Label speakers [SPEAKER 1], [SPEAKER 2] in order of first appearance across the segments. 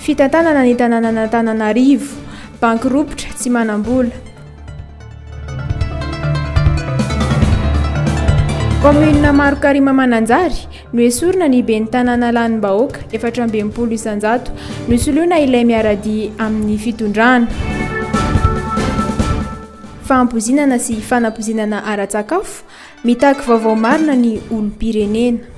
[SPEAKER 1] Fitantanana ny tanànan'Antananarivo, Banky ropitra, tsy manam-bola. Kaominina Marokarima Mananjary, noesorina ny ben'ny tanàna lanim-bahoaka, 64%, nosoloina ilay miara-dia amin'ny fitondrana. Fahampoizinana sy fanapoizinana ara-tsakafo, mitaky vaovao marina ny olom-pirenena.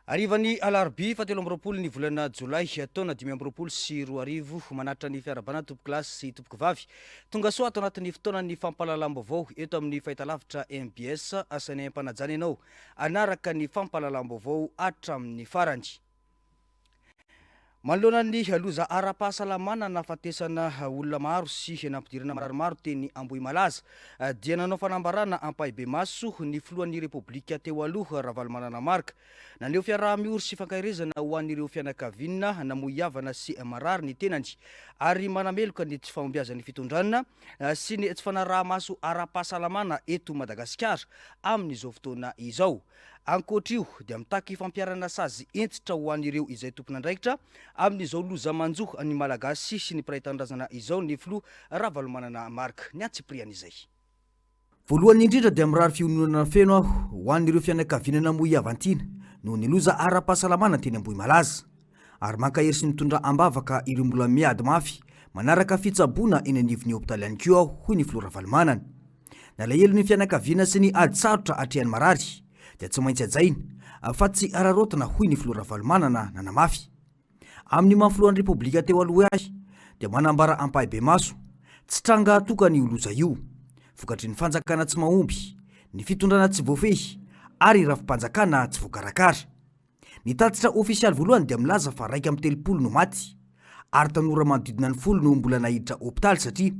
[SPEAKER 2] Harivan'ny alarobia fahatelo amby 20 ny volana jolay taona 2025, manatitra ny fiarahabana tompokolahy sy tompokovavy. Tonga soa ato anatin'ny fotoanan'ny fampahalalam-baovao eto amin'ny fahitalavitra mbs. Asainay am-panajana ianao hanaraka ny fampahalalam-baovao hatramin'ny farany. Manoloana ny loza ara-pahasalamana nahafatesana olona maro sy nampidirana marary maro teny Ambohimalaza dia nanao fanambarana ampahibemaso ny filohan'ny Repoblika teo aloha Ravalomanana Marc. Naneho fiaraha-miory sy fankaherezana ho an'ireo fianakaviana namoy havana sy marary ny tenany ary manameloka ny tsy fahombiazan'ny fitondrana sy ny tsy fanaraha-maso ara-pahasalamana eto Madagasikara amin'izao fotoana izao. Ankoatra io dia mitaky fampiharana sazy hentitra ho an'ireo izay tompon'andraikitra amin'izao loza manjo ny Malagasy sy ny mpiray tanindrazana izao ny filoha Ravalomanana Marc. Ny antsipirian'izay.
[SPEAKER 3] Voalohany indrindra dia mirary fiononana feno aho ho an'ireo fianakaviana namoy havan-tiana noho ny loza ara-pahasalamana teny Ambohimalaza. Ary mankahery sy mitondra am-bavaka ireo mbola miady mafy manaraka fitsaboana eny anivon'ny hopitaly ihany koa aho, hoy ny filoha Ravalomanana. Nalahelo ny fianakaviana sy ny ady sarotra atrehan'ny marary dia tsy maintsy hajaina fa tsy araraotina hoy ny filoha Ravalomanana nanamafy. Amin'ny maha filohan'ny Repoblika teo aloha ahy dia manambara ampahibemaso, tsy tranga tokana io loza io. Vokatry ny fanjakana tsy mahomby, ny fitondrana tsy voafehy ary rafi-panjakana tsy voakarakara. Ny tatitra ofisialy voalohany dia milaza fa 31 no maty, ary tanora manodidina ny folo no mbola naiditra hopitaly satria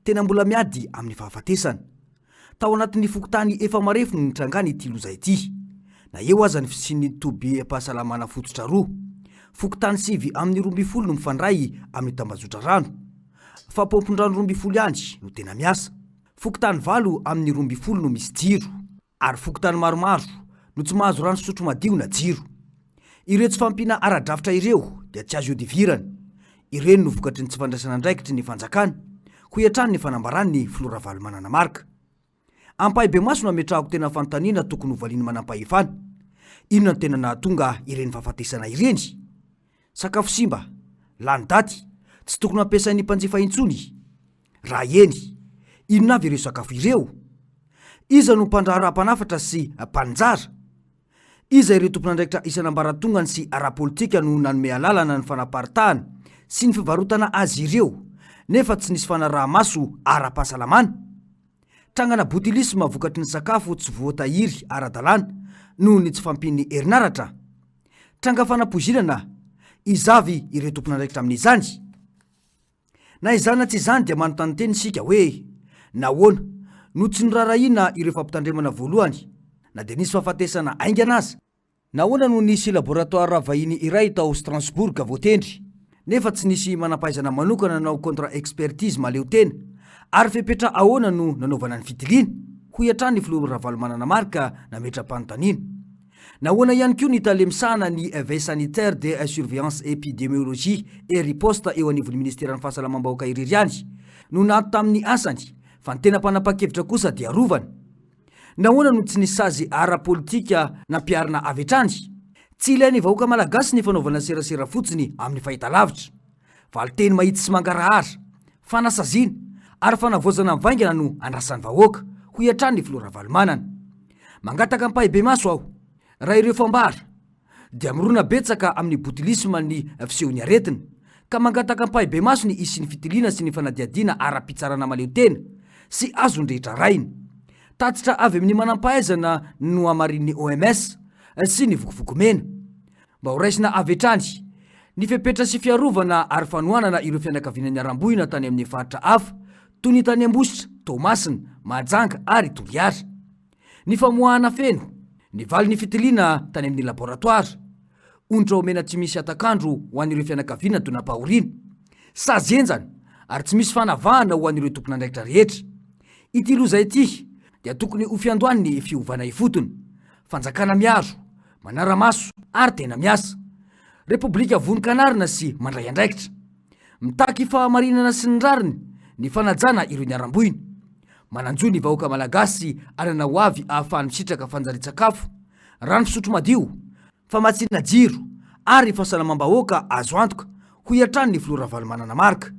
[SPEAKER 3] tena mbola miady amin'ny fahafatesana. Tao anatin'ny fokontany efa marefo no nitrangany ity loza ity. Na eo aza ny fisian'ny tobim-pahasalamana fototra roa. Fokontany sivy amin'ny 12 no mifandray amin'ny tambajotra rano. Fa paompin-drano 12 ihany no tena miasa. Fokontany valo amin'ny 12 no misy jiro. Ary fokontany maromaro no tsy mahazo rano fisotro madio na jiro. Ireo tsy fahampiana ara-drafitra ireo dia tsy azo ihodivirana. Ireny no vokatry ny tsy fandraisana andraikitry ny fanjakana, hoy hatrany ny fanambaran'ny filoha Ravalomanana Marc. Ampahibemaso no ametrahako tena fanontaniana tokony hovalian'ny manampahefana. Inona no tena nahatonga ireny fahafatesana ireny? Sakafo simba, lany daty, tsy tokony ho ampiasain'ny mpanjifa intsony? Raha eny, inona avy ireo sakafo ireo? Iza no mpandraharaha mpanafatra sy mpaninjara? Iza ireo tompon'andraikitra isan'ambaratongany sy ara-politika no nanome alalana ny fanaparitahana sy ny fivarotana azy ireo nefa tsy nisy fanaraha-maso ara-pahasalamana? Trangana botulisme vokatry ny sakafo tsy voatahiry ara-dalàna noho ny tsy fahampian'ny herinaratra? Tranga fanapoizinana, iza avy ireo tompon'andraikitra amin'izany? Na izany na tsy izany dia manontany tena isika hoe, nahoana no tsy noraharahiana ireo fampitandremana voalohany na dia nisy fahafatesana haingana aza? Nahoana no nisy laboratoara vahiny iray tao Stransbourg voatendry, nefa tsy nisy manam-pahaizana manokana nanao contre-expertise mahaleo tena, ary fepetra ahoana no nanaovana ny fitiliana? hoy hatrany ny filoha Ravalomanana Marc nametra-panontaniana. Nahoana ihany koa ny tale misahana ny Veille sanitaire de surveillance épidémiologie et riposte eo anivon'ny ministeran'ny fahasalamam-bahoaka irery ihany no naato tamin'ny asany fa ny tena mpanapa-kevitra kosa dia arovana? Nahoana no tsy nisy sazy ara-politika nampiharina avy hatrany? Tsy ilain'ny vahoaka malagasy ny fanaovana serasera fotsiny amin'ny fahitalavitra. Valinteny mahitsy sy mangarahara, fanasaziana ary fanavaozana mivaingana no andrasan'ny vahoaka, hoy hatrany ny filoha Ravalomanana. Mangataka ampahibemaso aho, raha ireo fambara, dia mirona betsaka amin'ny botulisme ny fisehon'ny aretina, ka mangataka ampahibemaso ny hisian'ny fitiliana sy ny fanadihadiana ara-pitsarana mahaleo tena sy azon'ny rehetra arahina. Tatitra avy amin'ny manampahaizana nohamarinin'ny OMS sy ny Vokovoko Mena. Mba ho raisina avy hatrany ny fepetra sy fiarovana ary fanohanana ireo fianakaviana niharam-boina tany amin'ny faritra hafa toy ny tany Ambositra, Toamasina, Mahajanga ary Toliara. Ny famoahana feno ny valin'ny fitiliana tany amin'ny laboratoara. Onitra omena tsy misy hatak'andro ho an'ireo fianakaviana donam-pahoriana. Sazy henjana ary tsy misy fanavahana ho an'ireo tompon'andraikitra rehetra. Ity loza ity dia tokony ho fiandohan'ny fiovana ifotony. Fanjakana miaro, manara-maso ary tena miasa. Repoblika vonon-kanarina sy mandray andraikitra. Mitaky fahamarinana sy ny rariny ny fanajana ireo niharam-boina. Manan-jo ny vahoaka malagasy hanana ho avy ahafahany misitraka fanjarian-tsakafo, rano fisotro madio, famatsiana jiro ary fahasalamam-bahoaka azo antoka, hoy hatrany ny filoha Ravalomanana Marc.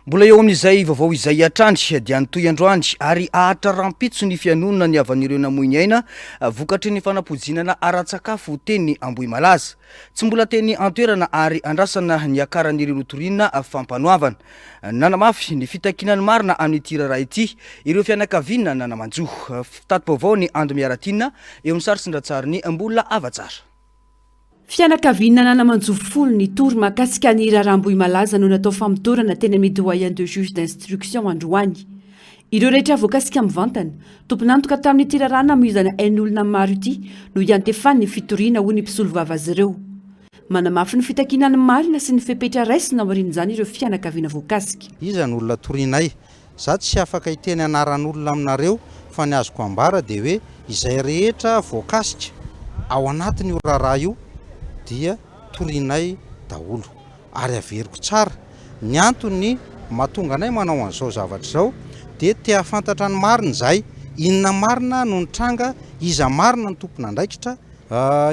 [SPEAKER 2] Mbola eo amin'izay vaovao izay hatrany dia nitohy androany ary haharitra rahampitso ny fihainoana ny havan'ireo namoy ny aina vokatry ny fanapoizinana ara-tsakafo teny Ambohimalaza. Tsy mbola teny an-toerana ary andrasana ny hiakaran'ireo notoriana fampanoavana. Nanamafy ny fitakiana ny marina amin'ity raharaha ity ireo fianakaviana nana-manjo. Tati-baovao ny Ando Miaratiana eo amin'ny sary sy ny ratsarin'i Mbola Havatsara.
[SPEAKER 4] Fianakaviana nana-manjo folo nitory mahakasika ny raharaha Ambohimalaza no natao famotorana teny amin'ny Doyen de juge d'instruction androany. Ireo rehetra voakasika mivantana, tompon'antoka tamin'ity raharaha namoizana ain'olona maro ity no hiantefan'ny fitoriana hoy ny mpisolovava azy ireo. Manamafy ny fitakiana ny marina sy ny fepetra raisina aorian'izany ireo fianakaviana voakasika.
[SPEAKER 5] Iza no olona torianay? Za tsy afaka hiteny anaran'olona aminareo fa ny azoko ambara dia hoe izay rehetra voakasika ao anatin'io raharaha io dia torianay daholo. Ary averiko tsara, ny antony mahatonga anay manao an'izao zavatra izao dia te hahafantatra ny marina izahay, inona marina no nitranga, iza marina no tompon'andraikitra.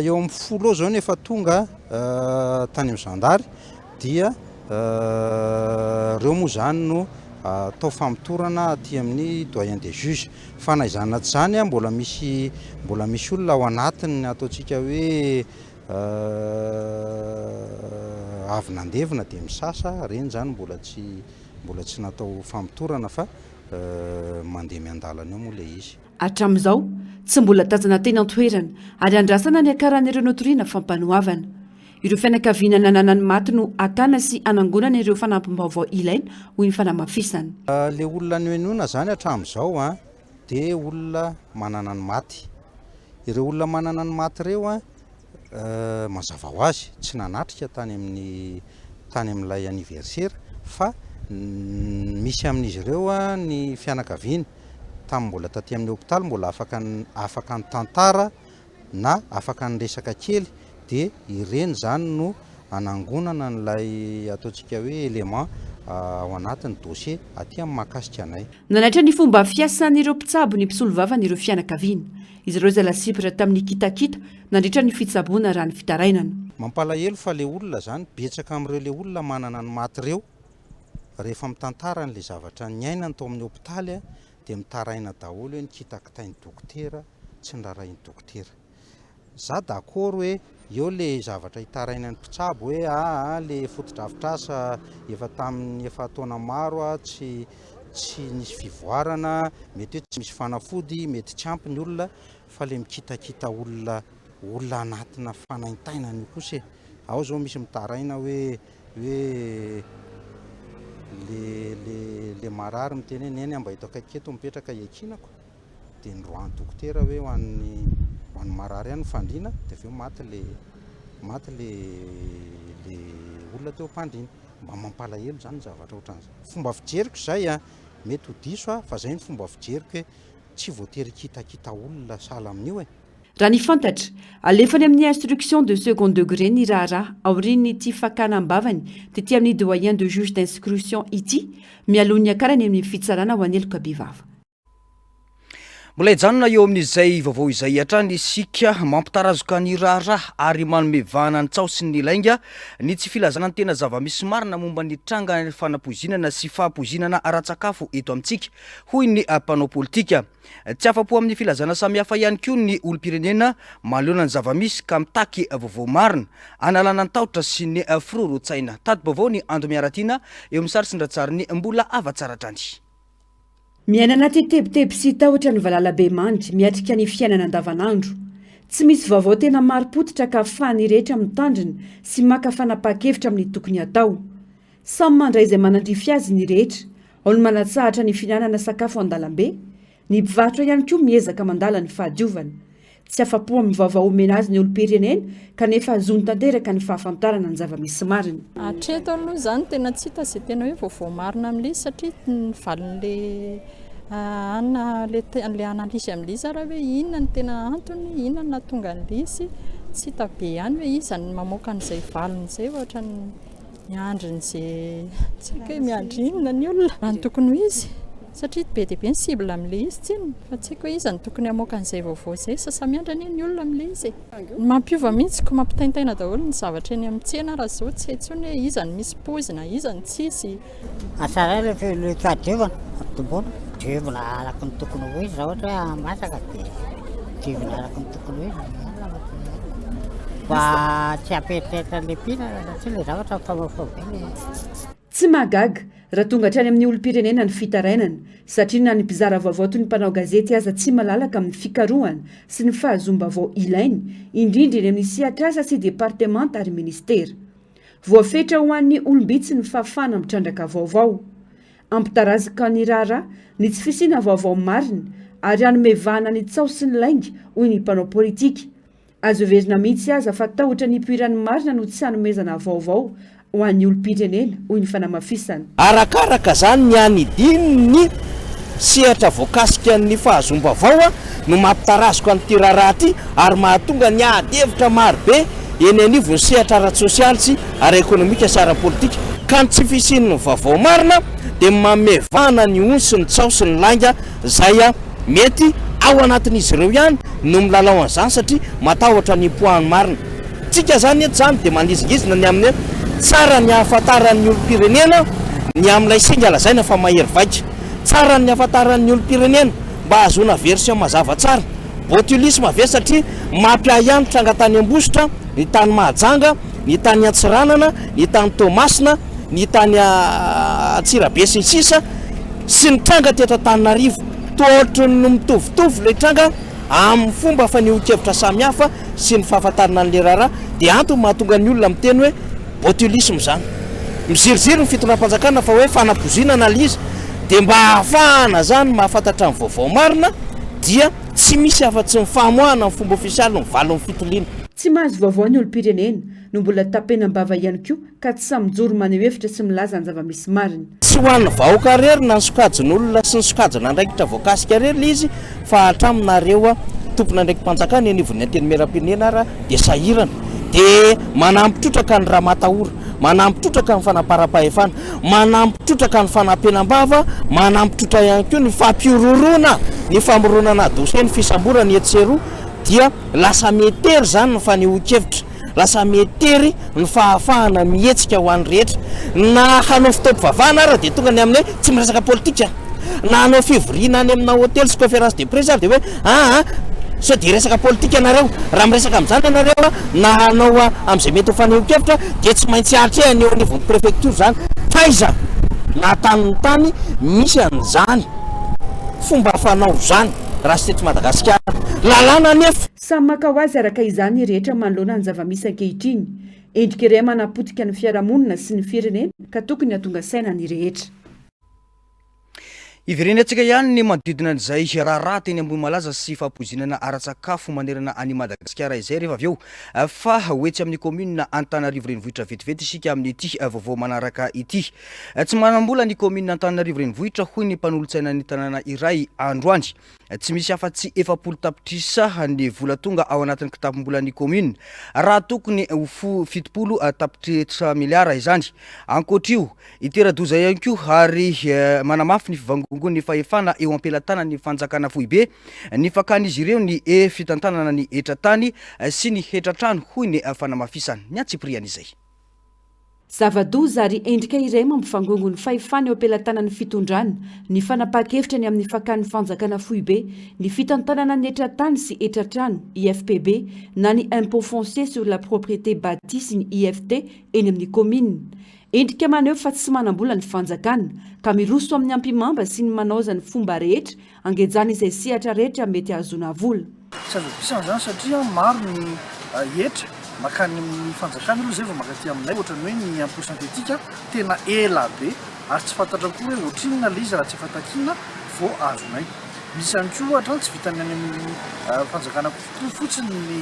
[SPEAKER 5] Eo amin'ny folo eo izao no efa tonga tany amin'ny zandary. Dia ireo moa izany no atao famotorana aty amin'ny doyen des juges. Fa na izany na tsy izany, mbola misy mbola misy olona ao anatin'ny ataontsika hoe avy nandevina dia misasa, ireny izany mbola tsy mbola tsy natao famotorana fa mandeha miandalana eo moa ilay izy.
[SPEAKER 4] Hatramin'izao, tsy mbola tazana teny an-toerana ary andrasana ny hakaran'ireo notoriana fampanoavana. Ireo fianakaviana nanana ny maty no hakana sy hanangonana ireo fanampim-baovao ilaina, hoy ny fanamafisana.
[SPEAKER 5] Le olona nohenoina zany hatramin'izao an, de olona manana ny maty. Ireo olona manana ny maty ireo an, mazava ho azy tsy nanatrika tany amin'ny tany amin'ilay anniversaire fa misy amin'izy ireo ny fianakaviany tamin'ny mbola taty amin'ny hopitaly mbola afaka afaka nitantara na afaka niresaka kely dia ireny izany no anangonana an'ilay ataontsika hoe élément ao anatin'ny dossier aty amin'ny mahakasika anay.
[SPEAKER 4] Nanaitra ny fomba fiasan'ireo mpitsabo ny mpisolovavan'ireo fianakaviana. Izy ireo izay lasibatra tamin'ny kitakita nandritra ny fitsaboana raha ny fitarainana.
[SPEAKER 5] Mampalahelo fa le olona zany, betsaka amin'ireo le olona manana ny maty ireo, rehefa mitantara an'le zavatra niainany tao amin'ny hopitaly dia mitaraina daholo hoe nikitakitain'ny dokotera, tsy norarahin'ny dokotera. Za d'accord hoe eo le zavatra itarainan'ny mpitsabo hoe aa le fotodrafitrasa efa tamin'ny efa taona maro a tsy tsy nisy fivoarana, mety hoe tsy misy fanafody, mety tsy ampy ny olona fa le mikitakita olona olona anatina fanaintainana io kosa e. Ao zao misy mitaraina hoe hoe le le le marary miteny hoe neny aho mba eto akaiky eto mipetraka iankinako. dia noroahan'ny dokotera hoe ho an'ny ho an'ny marary ihany ny fandriana dia avy eo maty le maty le le olona teo am-pandriana. Mba mampalahelo izany ny zavatra ohatran'izay. Fomba fijeriko izay an, mety ho diso aho fa izay ny fomba fijeriko hoe tsy voatery hikitakita olona sahala amin'io e.
[SPEAKER 4] Raha ny fantatra, alefa any amin'ny instruction de second degré ny raharaha aorian'ity fakana am-bavany tety amin'ny doyen de juge d'inscrution ity mialoha ny hiakarany amin'ny fitsarana ho an'ny heloka bevava.
[SPEAKER 2] Mbola hijanona eo amin'izay vaovao izay hatrany isika, mampitarazoka ny raharaha ary manome vahana ny tsaho sy ny lainga ny tsy filazana ny tena zava-misy marina momba ny tranga fanapoizinana sy fahapoizinana ara-tsakafo eto amintsika, hoy ny mpanao politika. Tsy afa-po amin'ny filazana samihafa ihany koa ny olom-pirenena manoloana ny zava-misy ka mitaky vaovao marina, hanalana ny tahotra sy ny firohoroan-tsaina. Tati-baovao ny Ando Miaratiana eo amin'ny sary sy ny ratsarin'i Mbola Havatsara hatrany.
[SPEAKER 4] Miaina anaty tebiteby sy tahotra ny valalabemandry miatrika ny fiainana andavanandro. Tsy misy vaovao tena marim-pototra ka ahafahan'ny rehetra mitandrina sy maka fanapahan-kevitra amin'ny tokony hatao. Samy mandray izay manandrify azy ny rehetra, ao ny manatsahatra ny fihinanana sakafo an-dalambe, ny mpivarotra ihany koa miezaka mandala ny fahadiovana. Tsy afa-po amin'ny vaovao omena azy ny olom-pirenena kanefa zony tanteraka ny fahafantarana ny zava-misy marina.
[SPEAKER 6] Hatreto aloha izany tena tsy hita izay tena hoe vaovao marina amin'ilay izy satria ny valin'ilay anona ilay analyse amin'ilay izy ary hoe inona no tena antony, inona no nahatonga an'ilay izy, tsy hita be ihany hoe iza no mamoaka an'izay valiny izay ohatran'ny miandry an'izay tsy haiko hoe miandry inona ny olona raha ny tokony ho izy satria be dia be ny cible amin'ilay izy tsinona fa tsy haiko hoe iza no tokony hamoaka an'izay vaovao izay sasa-miandry anie ny olona amin'ilay izy e. Ny mampiova mihitsy ko mampitaintaina daholo ny zavatra eny amin'ny tsena raha izao tsy hay intsony hoe iza no misy poizina iza no tsisy.
[SPEAKER 7] Asa iray ilay fahadiovana, ampitomboina, diovina araka ny tokony ho izy raha ohatra hoe masaka dia diovina araka ny tokony ho izy ny hanina fa tsy mba tsy hampieritreritra an'ilay mpihinana satria ilay zavatra mifamoivoy be ilay
[SPEAKER 4] Tsy mahagaga raha tonga hatrany amin'ny olom-pirenena ny fitarainana, satria na ny mpizara vaovao toy ny mpanao gazety aza tsy malalaka amin'ny fikarohana sy ny fahazoam-baovao ilainy, indrindra eny amin'ny sehatr'asa sy departemanta ary minisitera. Voafetra ho an'ny olom-bitsy ny fahafahana mitrandraka vaovao. Hampitarazoka ny raharaha ny tsy fisiana vaovao marina ary hanome vahana ny tsaho sy ny lainga, hoy ny mpanao politika. Azo heverina mihitsy aza fa tahotra ny hipoiran'ny marina no tsy hanomezana vaovao ho an'ny olom-pirenena, hoy ny fanamafisana.
[SPEAKER 8] Arakaraka izany ny hanidin'ny sehatra voakasika ny fahazoam-baovao no mampitarazoka an'ity raharaha ity ary mahatonga ny ady hevitra marobe eny anivon'ny sehatra ara-tsosialy sy ara-ekonomika sy ara-politika. Ka ny tsy fisian'ny vaovao marina dia manome vahana ny ony sy ny tsaho sy ny lainga izay Mety ao anatin'izy ireo ihany no milalao an'izany satria matahotra ny hipoahan'ny marina. Tsika izany eto izany dia manizingizina ny amin'ny hoe tsara ny hahafantaran'ny olom-pirenena ny amin'ilay singa lazaina fa mahery vaika. Tsara ny hahafantaran'ny olom-pirenena mba hahazoana version mazava tsara. Botulisme ve satria mampiahiahy ny tranga tany Ambositra, ny tany Mahajanga, ny tany Antsiranana, ny tany Toamasina, ny tany Antsirabe sy ny sisa. sy ny tranga teto Antananarivo. Toa ohatran'ny mitovitovy ilay tranga amin'ny fomba fanehoan-kevitra samihafa sy ny fahafantarana an'ilay raharaha dia antony mahatonga ny olona miteny hoe botulisme izany. Miziriziry ny fitondram-panjakana fa hoe fanapoizinana ilay izy dia mba hahafahana izany mahafantatra ny vaovao marina dia tsy misy afa-tsy ny famoahana amin'ny fomba ofisialy ny valin'ny fitiliana.
[SPEAKER 4] Tsy mahazo vaovao ny olom-pirenena no mbola tapenam-bava ihany koa ka tsy samy mijoro maneho hevitra sy milaza ny zava-misy marina.
[SPEAKER 8] Tsy ho an'ny vahoaka irery na ny sokajin'olona sy ny sokajin'andraikitra voakasika irery ilay izy fa hatraminareo tompon'andraiki-panjakana eny anivon'ny Antenimierampirenena ara dia sahirana. Dia manampy trotraka ny ramatahora, manampy trotraka ny fanamparam-pahefana, manampy trotraka ny fanampenam-bava, manampy trotra ihany koa ny fampihorohoroana, ny famoronana dossier, ny fisamborana etsy sy eroa dia lasa mietery izany ny fanehoan-kevitra. Lasa mietery ny fahafahana mihetsika ho an'ny rehetra. Na hanao fotoam-pivavahana ara dia tonga ny amin'ny hoe tsy miresaka politika. Na hanao fivoriana any amina hotely sy conférence de presse ary dia hoe aa sao dia hiresaka politika ianareo. Raha miresaka amin'izany ianareo na hanao amin'izay mety ho fanehoan-kevitra dia tsy maintsy atrehana eo anivon'ny préfecture izany. Taiza na tany tany misy an'izany fomba fanao izany raha tsy teto Madagasikara. Lalàna anefa.
[SPEAKER 4] Samy maka ho azy araka izany ny rehetra manoloana ny zava-misy ankehitriny. Endrika iray manapotika ny fiarahamonina sy ny firenena ka tokony hahatonga saina ny rehetra.
[SPEAKER 2] Hiverenantsika ihany ny manodidina an'izay raharaha teny Ambohimalaza sy fahapoizinana ara-tsakafo manerana an'i Madagasikara izay rehefa avy eo fa ho etsy amin'ny kaominina Antananarivo Renivohitra vetivety isika amin'ity vaovao manaraka ity. Tsy manam-bola ny kaominina Antananarivo Renivohitra hoy ny mpanolotsainan'ny tanàna iray androany. Tsy misy afa-tsy 40 tapitrisa ny vola tonga ao anatin'ny kitapom-bolan'ny kaominina, raha tokony ho 70 tapitrisa miliara izany. Ankoatra io, hitera-doza ihany koa ary manamafy ny fivangongoan'ny fahefana eo am-pelatanan'ny fanjakana foibe ny fakan'izy ireo ny fitantanana ny hetra-tany sy ny hetra-trano, hoy ny fanamafisany. Ny antsipirian'izay.
[SPEAKER 4] Zava-doza ary endrika iray mampivangongo ny fahefana eo am-pelatanan'ny fitondrana ny fanapahan-kevitra ny amin'ny fakan'ny fanjakana foibe ny fitantanana ny hetra-tany sy hetra-trano, IFPB, na ny Impôt foncier sur la propriété bâtie sy ny IFT eny amin'ny kaominina. Endrika maneho fa tsy manam-bola ny fanjakana ka miroso amin'ny ampihimamba sy ny manaoza ny fomba rehetra Angejana izay sehatra rehetra mety hahazoana vola.
[SPEAKER 9] Tsy azo adisana izany satria maro ny hetra makany amin'ny fanjakana aloha izay vao mankaty aminay, ohatran'ny hoe ny impôt synthétique tena ela be ary tsy fantatra koa hoe ohatrinona ilay izy raha tsy efa takiana vao azonay. Misy ihany koa ohatra tsy vitan'ny any amin'ny fanjakana koa fotsiny ny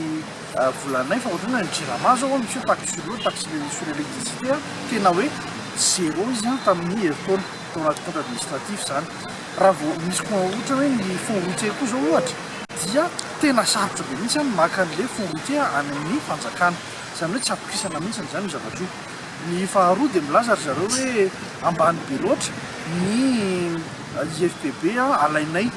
[SPEAKER 9] volanay fa ohatran'ny hoe any Jirama izao misy hoe taxe sur l'eau, taxe sur l'électricité tena hoe zéro izy tamin'ny herintaona tao anaty compte administratif izany. Raha vao misy koa ohatra hoe ny fonds routier koa zao ohatra dia. izy a, tena sarotra be mihitsy ny maka an'ilay fonds routier any amin'ny fanjakana. Izany hoe tsy atokisana mihitsy izany io zavatra io. Ny faharoa dia milaza ry zareo hoe ambany be loatra ny IFPB alainay,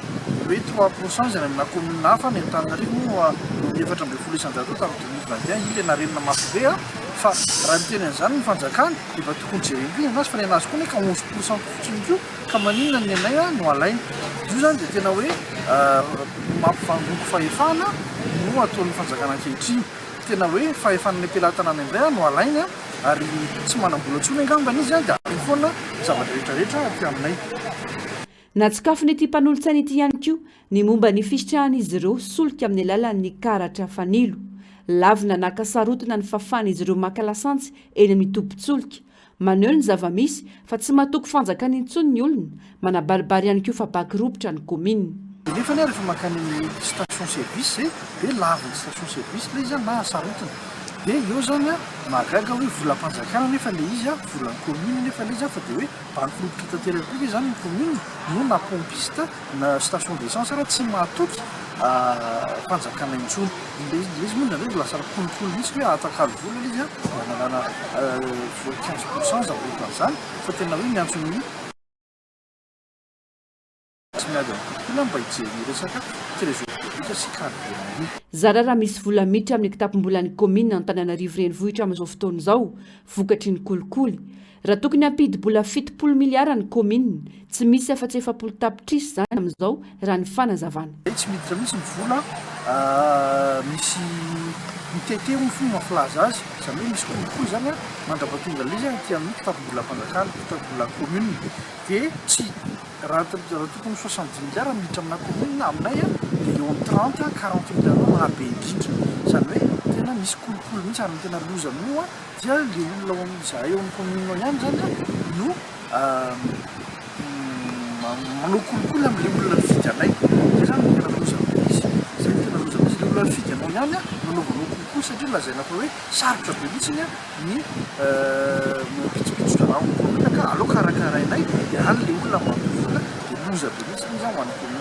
[SPEAKER 9] hoe 3% izay any amina commune hafa, ny Antananarivo moa eo amin'ny 14% eo tamin'ny 2021, iny ilay narenina mafy be fa raha miteny an'izany ny fanjakana dia mba tokony jereny koa ny anazy fa ny anazy koa anie ka 11% fotsiny koa ka maninona ny anay no alaina. Io izany dia tena hoe mampivangongo fahefana no ataon'ny fanjakana ankehitriny. Tena hoe fahefana any am-pelatanana indray no alainy ary tsy manam-bola intsony angambany izy dia alainy foana ny zavatra rehetra rehetra aty aminay.
[SPEAKER 4] Natsikafon'ity mpanolotsaina ity ihany koa ny momba ny fisitrahan'izy ireo solika amin'ny alalan'ny karatra fanilo. Lavina naka sarotina ny fahafahan'izy ireo maka lasantsy eny amin'ny tobin-tsolika. Maneho ny zava-misy fa tsy matoky fanjakana intsony ny olona, manabaribary ihany koa fa bakiropotra ny kaominina.
[SPEAKER 9] Dia nefa anie rehefa mankany amin'ny station service zay dia lavin'ny station service ilay izy na asarotiny. Dia eo zany an, mahagaga hoe volam-panjakana nefa ilay izy an, volan'ny commune nefa ilay izy an, fa dia hoe bankiropotra tanteraka koa ve zany ny commune no na pompiste na station d'essence ara tsy mahatoky fanjakana intsony. Ilay izy moa indraindray lasa kolikoly mihitsy hoe atakalo vola ilay izy an, mba hanalana 15% zavatra ohatran'izany fa tena hoe miantso ny tsy miady amin'ny kolikoly mba hijery ny resaka trésor public sy carburant io.
[SPEAKER 4] Zara raha misy vola miditra amin'ny kitapom-bolan'ny kaominina Antananarivo Renivohitra amin'izao fotoana izao vokatry ny kolikoly. Raha tokony hampidi-bola 70 miliara ny kaominina, tsy misy afa-tsy 40 tapitrisa izany amin'izao raha ny fanazavana.
[SPEAKER 9] Tsy miditra mihitsy ny vola, misy mitete hono fomba filaza azy, izany hoe misy kolikoly izany mandrapatonga ilay izy aty amin'ny kitapom-bolam-panjakana, kitapom-bolan'ny commune, dia tsy, raha tokony 70 milliards miditra amina commune aminay dia eo amin'ny 30, 40 milliards eo maha be indrindra, izany hoe tena misy kolikoly mihitsy ary ny tena loza amin'io dia le olona ao amin'ny izahay ao amin'ny commune ao ihany zany no manao kolikoly amin'le olona nifidy anay, zay zany no tena loza amin'ilay izy, zay no tena loza amin'izy, le olona nifidy anao ihany no anaovanao kolikoly satria lazaina fa hoe sarotra be mihitsy ny mampitsopitsotra raha ao amin'ny commune ka aleo karakarainay dia any le olona mandoa vola dia loza be mihitsy iny zany ho an'ny commune.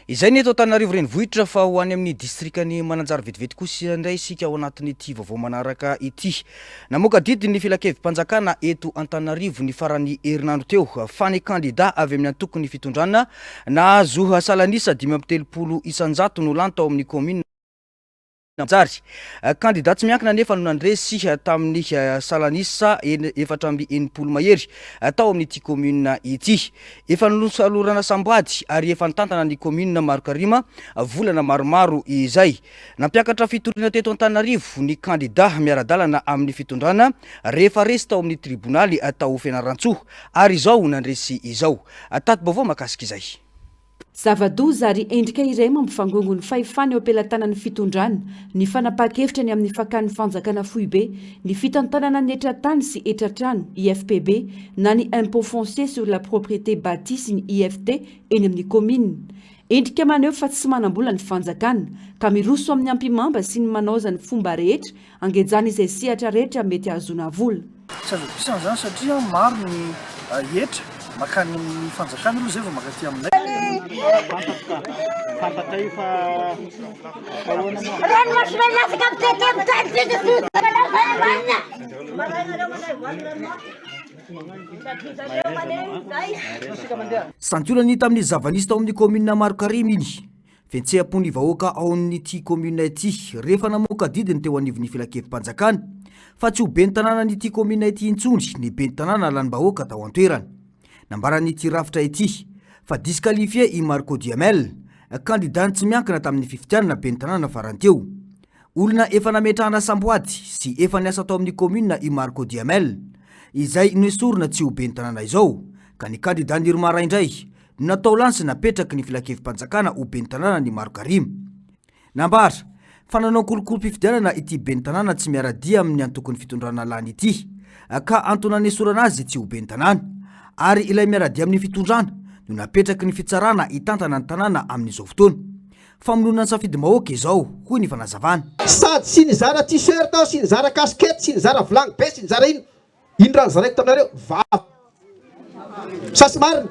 [SPEAKER 2] Izay ny eto Antananarivo Renivohitra fa ho any amin'ny distrikan'i Mananjary vetivety kosa indray isika ao anatin'ity vaovao manaraka ity. Namoaka didy ny filankevi-panjakana eto Antananarivo ny faran'ny herinandro teo fa ny kandida avy amin'ny antokon'ny fitondrana nahazo salan'isa 35 isan-jato no lany tao amin'ny kaominina Manjary. Kandida tsy miankina anefa no nandresy tamin'ny salan'isa 64 mahery tao amin'ity kaominina ity. Efa nosalorana samboady ary efa nitantana ny kaominina Marokarima volana maromaro izay. Nampiakatra fitoriana teto Antananarivo ny kandida miara-dalana amin'ny fitondrana rehefa resy tao amin'ny tribonaly tao Fianarantsoa ary izao nandresy izao. Tati-baovao mahakasika izay.
[SPEAKER 4] Zava-doza ary endrika iray mampivangongo ny fahefana eo am-pelatanan'ny fitondrana ny fanapahan-kevitra ny amin'ny fakan'ny fanjakana foibe ny fitantanana ny hetra-tany sy hetra-trano, IFPB, na ny Impôt foncier sur la propriété bâtie sy ny IFT eny amin'ny kaominina. Endrika maneho fa tsy manam-bola ny fanjakana ka miroso amin'ny ampihimamba sy ny manaoza ny fomba rehetra angejana izay sehatra rehetra mety hahazoana vola.
[SPEAKER 9] Tsy azo adisana izany satria maro ny hetra makany amin'ny fanjakana aloha izay vao mankaty aminay.
[SPEAKER 3] Santionany tamin'ny zava-nisy tao amin'ny kaominina Marokaremy iny. Fihetseham-po ny vahoaka ao amin'ity kaominina ity rehefa namoaka didy ny teo anivon'ny filankevi-panjakana fa tsy ho ben'ny tanànan'ity kaominina ity intsony ny ben'ny tanàna lanim-bahoaka tao an-toerana. Nambaran'ity rafitra ity fa disqualifié i Marco Duhamel, kandidà tsy miankina tamin'ny fifidianana ben'ny tanàna farany teo. Olona efa nametrahana samboady sy efa niasa tao amin'ny kaominina i Marco Duhamel, izay noesorina tsy ho ben'ny tanàna izao, ka ny kandidà Nirmara indray no natao lany sy napetraky ny filankevi-panjakana ho ben'ny tanànan'i Marokarima. Nambara fa nanao kolikolim-pifidianana ity ben'ny tanàna tsy miara-dia amin'ny antokon'ny fitondrana lany ity ka antony nanesorana azy tsy ho ben'ny tanàna ary ilay miara-dia amin'ny fitondrana no napetraky ny fitsarana hitantana ny tanàna amin'izao fotoana. Famonoana ny safidim-bahoaka izao, hoy ny fanazavana.
[SPEAKER 10] Sady tsy nizara t-shirt aho sy nizara casquette sy nizara vilagny be sy nizara ino. Ino raha nozaraiko taminareo? Vava. Sa tsy marina?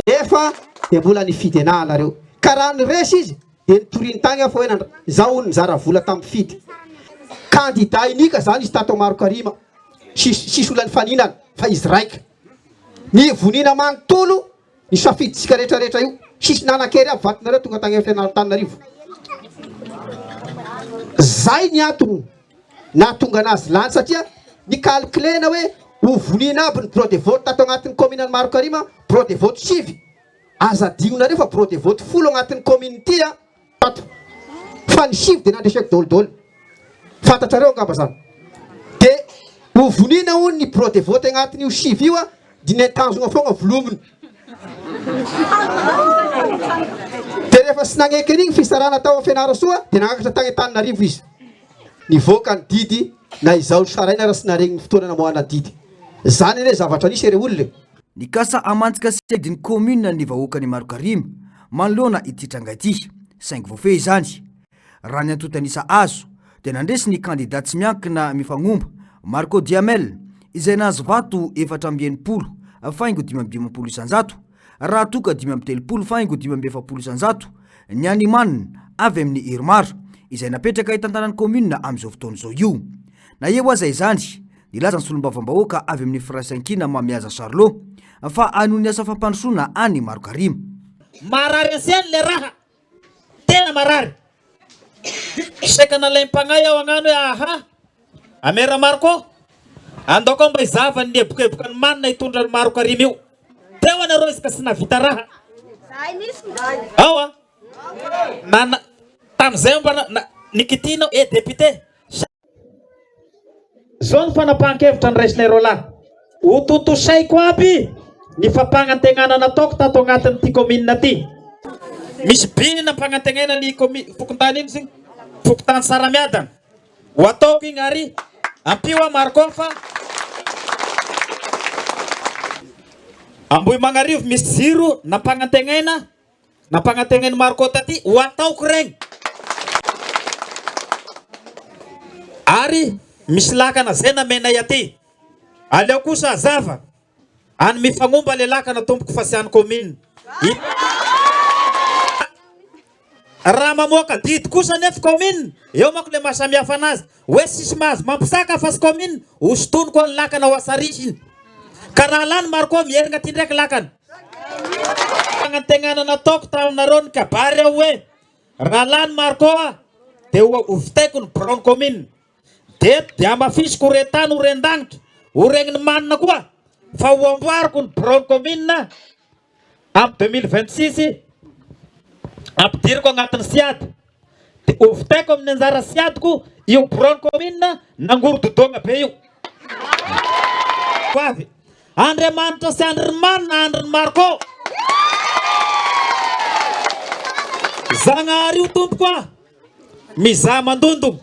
[SPEAKER 10] Nefa dia mbola nifidy anah nareo. Ka raha niresy izy dia nitoriany tagny aho fa hoe nandra, zaho hono nizara vola tam mpifidy. Candidat unique zany izy tato Marokarima. Sisy sisy olona nifaninana fa izy raika. Ny vonina manontolo ny safidintsika rehetra rehetra io. Sisy nanan-kery aby vatonareo tonga tagny Fianarantany-Antananarivo. Zay ny antony nahatonga anazy lany satria ni-calculer-na hoe ho vonina aby ny bureau de vote tato agnatin'ny commune an'i Marokarima, bureau de vote sivy. Aza adinonareo fa bureau de vote folo agnatin'ny commune ity a tato. Fa ny sivy dia nandreseko daholo daholo. Fantatrareo angamba zany. Dia ho vonina hono ny bureau de vote agnatin'io sivy io a, dia ny tanjona foagna volominy. Dia rehefa tsy nagneky an'igny fitsarana tao Fianarantsoa dia nagnakatra tagny Antananarivo izy. Nivoaka ny didy na izaho saraina raha tsy naregny ny fotoana namoahana ny didy. Zany anie zavatra nisy e re olona e.
[SPEAKER 3] Nikasa hamantsika sy hiady ny kaominina ny vahoakan'i Marokarima manoloana ity tranga ity, saingy voafehy izany. Raha ny antontan'isa azo, dia nandresy ny kandida tsy miankina mifagnomba, Marco Diamel, izay nahazo vato 64 faingo 55 isanjato, raha toa ka 35 faingo 45 isanjato ny an'i Man avy amin'ny Irmar, izay napetraka hitantana ny kaominina amin'izao fotoana izao io. Na eo aza izany, nilaza ny solombavambahoaka avy amin'ny Firaisankina Mamihaza Charlot fa hanohy ny asa fampandrosoana any Marokarima.
[SPEAKER 11] Marary asiany le raha. Tena marary. Saika nalaim-pagnahy aho agnano hoe aha, Amera Marco, andao koa mba hizava ny eboka-eboka ny manina hitondra an'i Maro Karim io. Teo anareo izy ka tsy nahavita raha. Ao a. Na, tamin'izay mba na, na, nikitinao, eh député. Zao ny fanapahan-kevitra noraisinay roalahy. Ho tontosaiko aby ny fampanantenana nataoko tato agnatin'ity kaominina ty. Misy biny nampanantegnaina ny komi- fokontany iny zigny, fokontany Saramiadana. Ho ataoko igny ary ampio aho Marco fa Ambohimagnarivo misy jiro nampanantegnaina. Nampanantenain'i Marco taty, ho ataoko regny. Ary misy lakana zay namenay aty. Aleo kosa hazava, any mifagnomba le lakana tompoko fa tsy any commune. Raha mamoaka didy kosa anefa commune, eo manko le mahasamihafa anazy, hoe tsisy mahazo mampisaka fa tsy commune, hosintoniko any lakana ho asarisiny. Ka raha lany Marco miherigna aty ndraiky lakana. Fanantenana nataoko taminareo ny kabary aho hoe raha lany Marco aho dia ho vitaiko ny biraon'ny commune. Dia eto dia hamafisiko ho ren-tany ho ren-danitra, ho regnin'ny manina koa fa ho amboariko ny biraon'ny commune amin'ny 2026, ampidiriko agnatin'ny SIAD. Dia ho vitaiko amin'ny anjara SIAD-ko io biraon'ny commune nangorododogna be io. Ho avy. Andriamanitra sy Andry Manina Andry Marco. Zagnahary io tompoko a! Mizaha mandondogno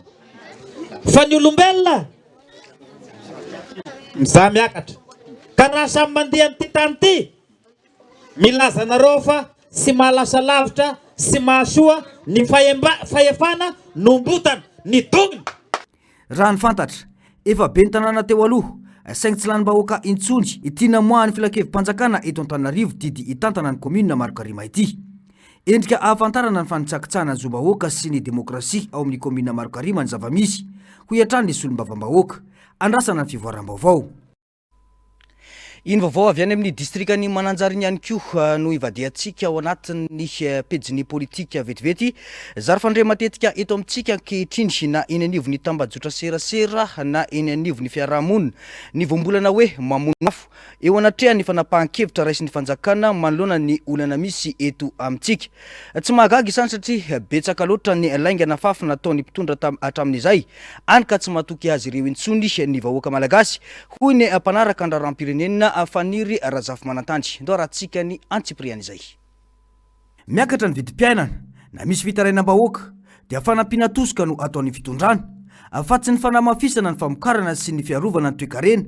[SPEAKER 11] fa ny olombelona mizaha miakatra. Ka raha samy mandeha amin'ity tany ity, milaza anareo fa tsy mahalasa lavitra sy mahasoa ny fahefana nombotana, ny dongony.
[SPEAKER 3] Raha ny fantatra, efa ben'ny tanàna teo aloha, saingy tsy lanim-bahoaka intsony ity namoahan'ny filankevi-panjakana eto Antananarivo didy hitantana ny kaominina Marokarima ity. Endrika ahafantarana ny fanitsakitsahana ny zom-bahoaka sy ny demokrasia ao amin'ny kaominina Marokarima ny zava-misy, hoy hatrany ny solombavambahoaka. Andrasana ny fivoaram-baovao.
[SPEAKER 2] Iny vaovao avy any amin'ny distrikan'i Mananjary iny ihany koa no ivadihantsika ao anatin'ny pejin'ny politika vetivety. Zary fandre matetika eto amintsika ankehitriny na eny anivon'ny tambajotra serasera na eny anivon'ny fiarahamonina ny voambolana hoe mamono afo eo anatrehan'ny fanapahan-kevitra raisin'ny fanjakana manoloana ny olana misy eto amintsika. Tsy mahagaga izany satria betsaka loatra ny lainga nafafy nataon'ny mpitondra hatramin'izay, hany ka tsy matoky azy ireo intsony ny vahoaka malagasy, hoy ny mpanaraka ny raharaham-pirenena Faniry Razafimanantandry. Ndao arahantsika ny antsipirian'izay.
[SPEAKER 3] Miakatra ny vidim-piainana, na misy fitarainam-bahoaka, dia fanampiana tosika no ataon'ny fitondrana, fa tsy ny fanamafisana ny famokarana sy ny fiarovana ny toekarena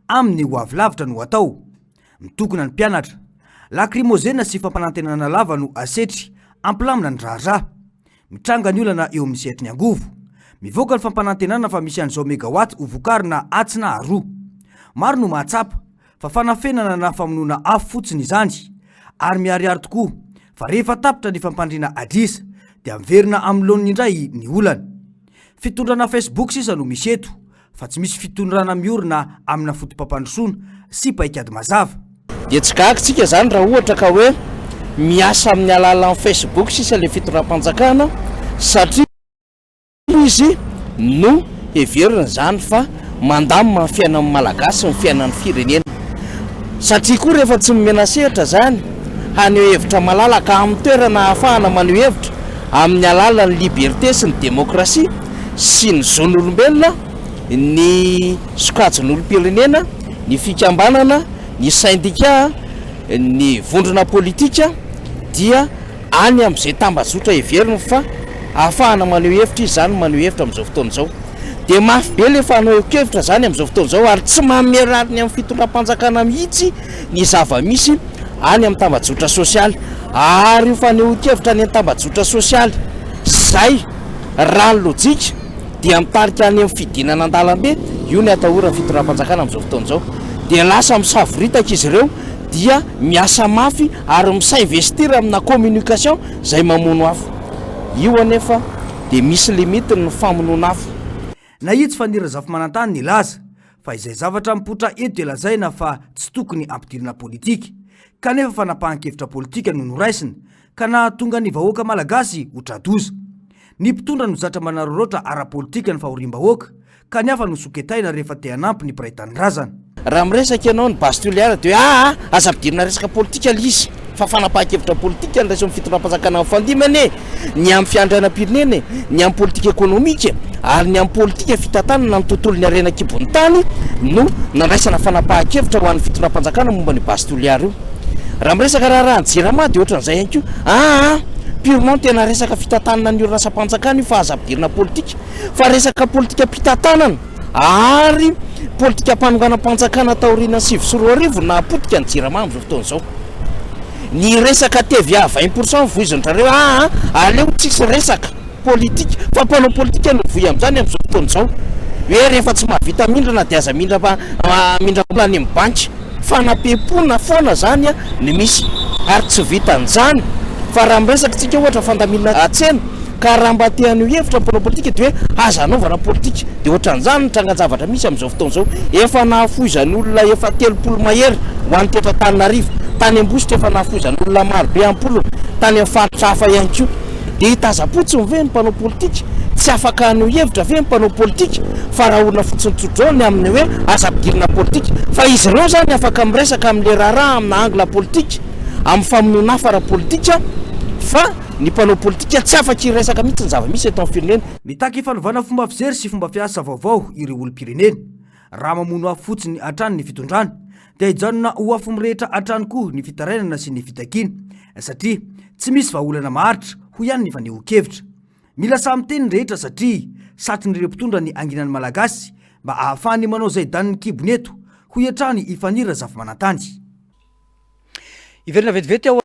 [SPEAKER 3] amin'ny ho avy lavitra no atao. Mitokona ny mpianatra. Lakrimozena sy fampanantenana lava no asetry hampilamina ny raharaha. Mitranga ny olana eo amin'ny sehatry ny angovo. Mivoaka ny fampanantenana fa misy an'izao megawatt ho vokarina atsy na aroa. Maro no mahatsapa fa fanafenana na famonoana afo fotsiny izany. Ary miharihary tokoa fa rehefa tapitra ny fampandriana adrisa dia miverina amin'ny laoniny indray ny olana. Fitondrana Facebook sisa no misy eto fa tsy misy fitondrana miorina amina foto-pampandrosoana sy paikady mazava.
[SPEAKER 8] Dia tsy gaga tsika izany raha ohatra ka hoe miasa amin'ny alalan'ny Facebook sisa ilay fitondram-panjakana satria izy no heverina izany fa mandamina ny fiainan'ny Malagasy, ny fiainan'ny firenena. Satria koa rehefa tsy nomena sehatra izany haneho hevitra malalaka amin'ny toerana ahafahana maneho hevitra amin'ny alalan'ny liberté sy ny demokrasia sy ny zon'olombelona, ny sokajin'olom-pirenena, ny fikambanana, ny sendika, ny vondrona politika dia any amin'izay tambajotra heveriny fa ahafahana maneho hevitra izy izany no maneho hevitra amin'izao fotoana izao. Dia mafy be ilay fanehoan-kevitra izany amin'izao fotoana izao ary tsy manome rariny amin'ny fitondram-panjakana mihitsy ny zava-misy any amin'ny tambajotra sosialy. Ary io fanehoan-kevitra any amin'ny tambajotra sosialy izay raha ny lojika dia mitarika any amin'ny fidinana an-dalambe, io ny atahoran'ny fitondram-panjakana amin'izao fotoana izao. Dia lasa misavoritaka izy ireo dia miasa mafy ary mi-s'investir amina communication izay mamono afo. Io anefa dia misy limite ny famonoana afo.
[SPEAKER 3] Nahitsy Faniry Razafimanantany nilaza fa izay zavatra mipoitra eto dia lazaina fa tsy tokony ampidirina politika. Kanefa fanapahan-kevitra politika no noraisina ka nahatonga ny vahoaka malagasy ho tra-doza. Ny mpitondra no zatra manararaotra ara-politika ny fahoriam-bahoaka ka ny hafa no soketaina rehefa te hanampy ny mpiray tanindrazana.
[SPEAKER 8] Raha miresaka ianao ny Base Toliara dia hoe aa aza ampidirina resaka politika ilay izy fa fanapahan-kevitra politika no raisin'ny fitondram-panjakana mifandimby anie ny amin'ny fiandrianam-pirenena e, ny amin'ny politika ekonomika ary ny amin'ny politika fitantanana ny tontolon'ny harena an-kibon'ny tany no nandraisana fanapahan-kevitra ho an'ny fitondram-panjakana momba an'io Base Toliara io. Raha miresaka raharahan'ny Jirama dia ohatran'izay ihany koa. Aa purement tena resaka fitantanana ny orinasam-panjakana io fa aza ampidirina politika fa resaka politikam-pitantanana ary politikam-panonganam-panjakana taorian'ny 2009 no nahapotika ny Jirama amin'izao fotoana izao. Ny resaka TVA 20 pourcent voizin-dRareo aa aleo tsisy resaka politika fa mpanao politika no voy amin'izany amin'izao fotoana izao hoe rehefa tsy mahavita mindrana dia aza mindram-bola any amin'ny banky. Fanapempoana foana zany ny misy ary tsy vitan'izany fa raha miresaka tsika ohatra fandaminana tsena ka raha mba te haneho hevitra ny mpanao politika dia hoe aza anaovana politika dia ohatran'izany ny trangan-javatra misy amin'izao fotoana izao. Efa nahafoizan'olona efa 30 mahery ho an'ny teto Antananarivo, tany Ambositra efa nahafoizan'olona marobe am-polony, tany amin'ny faritra hafa ihany koa. Dia hitazam-potsiny ve ny mpanao politika? Tsy afaka haneho hevitra ve ny mpanao politika fa rahona fotsiny tsodrao ny amin'ny hoe aza ampidirina politika? Fa izy ireo izany afaka miresaka amin'ilay raharaha amina angle politika, amin'ny famonoana afo ara-politika fa ny mpanao politika tsy afaka hiresaka mihitsy ny zava-misy eto amin'ny firenena.
[SPEAKER 3] Mitaky fanovana fomba fijery sy fomba fiasa vaovao ireo olom-pirenena. Raha mamono afo fotsiny hatrany ny fitondrana dia hijanona ho afo mirehitra hatrany koa ny fitarainana sy ny fitakiana satria tsy misy vahaolana maharitra, hoy ihany ny fanehoan-kevitra. Mila sahy miteny ny rehetra satria satrin'ireo mpitondra ny hanginan'ny Malagasy mba ahafahany manao izay danin'ny kibony eto, hoy hatrany i Faniry Razafimanantany.
[SPEAKER 2] Hiverina vetivety ao.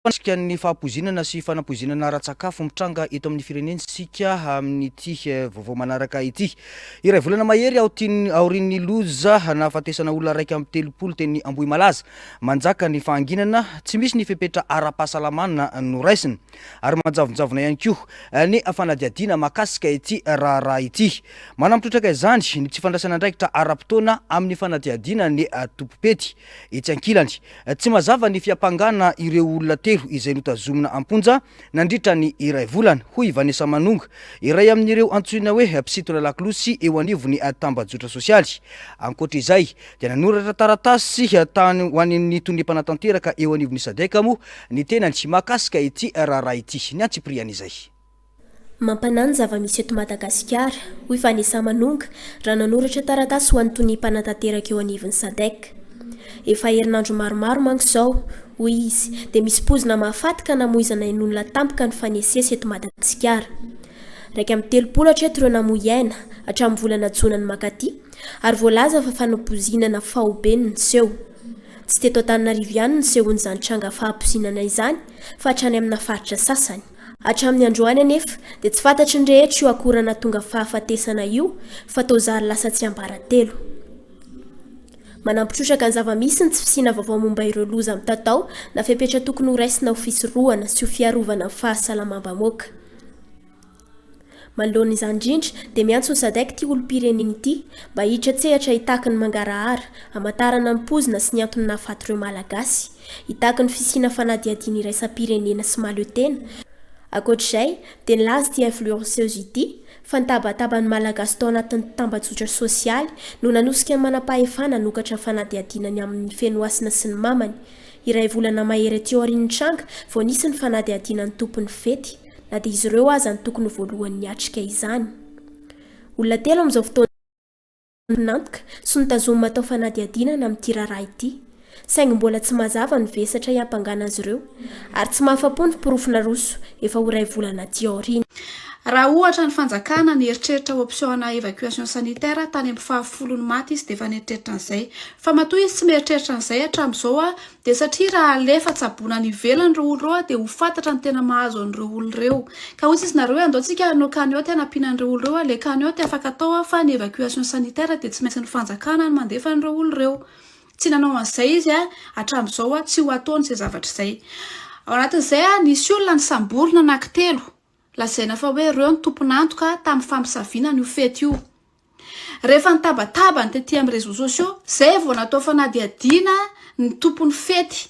[SPEAKER 2] Mikasika ny fahapoizinana sy fanampoizinana ara-tsakafo mitranga eto amin'ny firenena isika amin'ity vaovao manaraka ity. Iray volana mahery aorian'ny loza nahafatesana olona 31 teny Ambohimalaza, manjaka ny fahanginana, tsy misy ny fepetra ara-pahasalamana noraisina ary manjavonjavona ihany koa ny fanadihadiana mahakasika ity raharaha ity. Manampy trotraka izany ny tsy fandraisana andraikitra ara-potoana amin'ny fanadihadiana ny tompom-pety. Etsy ankilany, tsy mazava ny fiampangana ireo olona telo izay notazomina am-ponja nandritra ny iray volana, hoy i Vanessa Manonga, iray amin'ireo antsoina hoe mpisintona lakolosy eo anivon'ny tambajotra sosialy. Ankoatra izay, dia nanoratra taratasy tany ho an'ny tonia mpanatanteraka eo anivon'ny Sadec moa ny tenany mahakasika ity raharaha ity. Ny antsipirian'izay.
[SPEAKER 1] Mampanahy ny zava-misy eto Madagasikara, hoy Vanessa Manonga, raha nanoratra taratasy ho an'ny tonia mpanatanteraka eo anivon'ny Sadec. Efa herinandro maromaro manko izao, hoy izy, dia misy poizina mahafaty ka namoizana ain'olona tampoka nifanesisesy eto Madagasikara. 31 hatreto ireo namoy aina, hatramin'ny volana jona ny mankaty, ary voalaza fa fanapoizinana faobe no niseho. Tsy teto Antananarivo ihany no nisehoan'izany tranga fahapoizinana izany fa hatrany amina faritra sasany. Hatramin'ny androany anefa dia tsy fantatry ny rehetra io akora nahatonga fahafatesana io fa toa zary lasa tsiambaratelo. Manampy trotraka ny zava-misy ny tsy fisiana vaovao momba ireo loza mitatao na fepetra tokony horaisina ho fisorohana sy ho fiarovana ny fahasalamam-bahoaka. Manoloana izany indrindra dia miantso ny Sadec ity olom-pirenena ity mba hiditra an-tsehatra hitaky ny mangarahara, hamantarana ny poizina sy ny antony nahafaty ireo Malagasy, hitaky ny fisiana fanadihadiana iraisam-pirenena sy mahaleo tena. Ankoatra izay dia nilaza ity influenceuse ity fa ny tabataban'ny Malagasy tao anatin'ny tambajotra sosialy no nanosika ny manampahefana hanokatra fanadihadiana ny amin'i Fenohasina sy ny mamany. Iray volana mahery aty aorian'ny tranga vao nisy ny fanadihadiana ny tompon'ny fety, na dia izy ireo aza no tokony ho voalohany niatrika izany. Olona telo amin'izao fotoana izao sy notazomina atao fanadihadiana amin'ity raharaha ity. Saingy mbola tsy mazava ny vesatra hiampangana azy ireo, ary tsy mahafa-po ny porofo naroso efa ho iray volana aty aoriana.
[SPEAKER 12] Raha ohatra ny fanjakana nieritreritra option ana evacuation sanitaire tany amin'ny faha folon'ny maty izy dia efa nieritreritra an'izay. Fa matoa izy tsy mieritreritra an'izay hatramin'izao dia satria raha alefa tsaboina any ivelany ireo olona ireo dia ho fantatra ny tena mahazo an'ireo olona ireo. Ka hoy tsisy nareo hoe andao tsika hanao cagnotte hanampiana an'ireo olona ireo, le cagnotte afaka atao fa ny evacuation sanitaire dia tsy maintsy ny fanjakana no mandefa an'ireo olona ireo. Tsy nanao an'izay izy hatramin'izao, tsy ho ataony izay zavatra izay. Ao anatin'izay, nisy olona nisamborina anankitelo, lazaina fa hoe ireo no tompon'antoka tamin'ny fampisaviana an'io fety io. Rehefa nitabataba ny tety amin'ny réseaux sociaux, izay vao natao fanadihadiana ny tompon'ny fety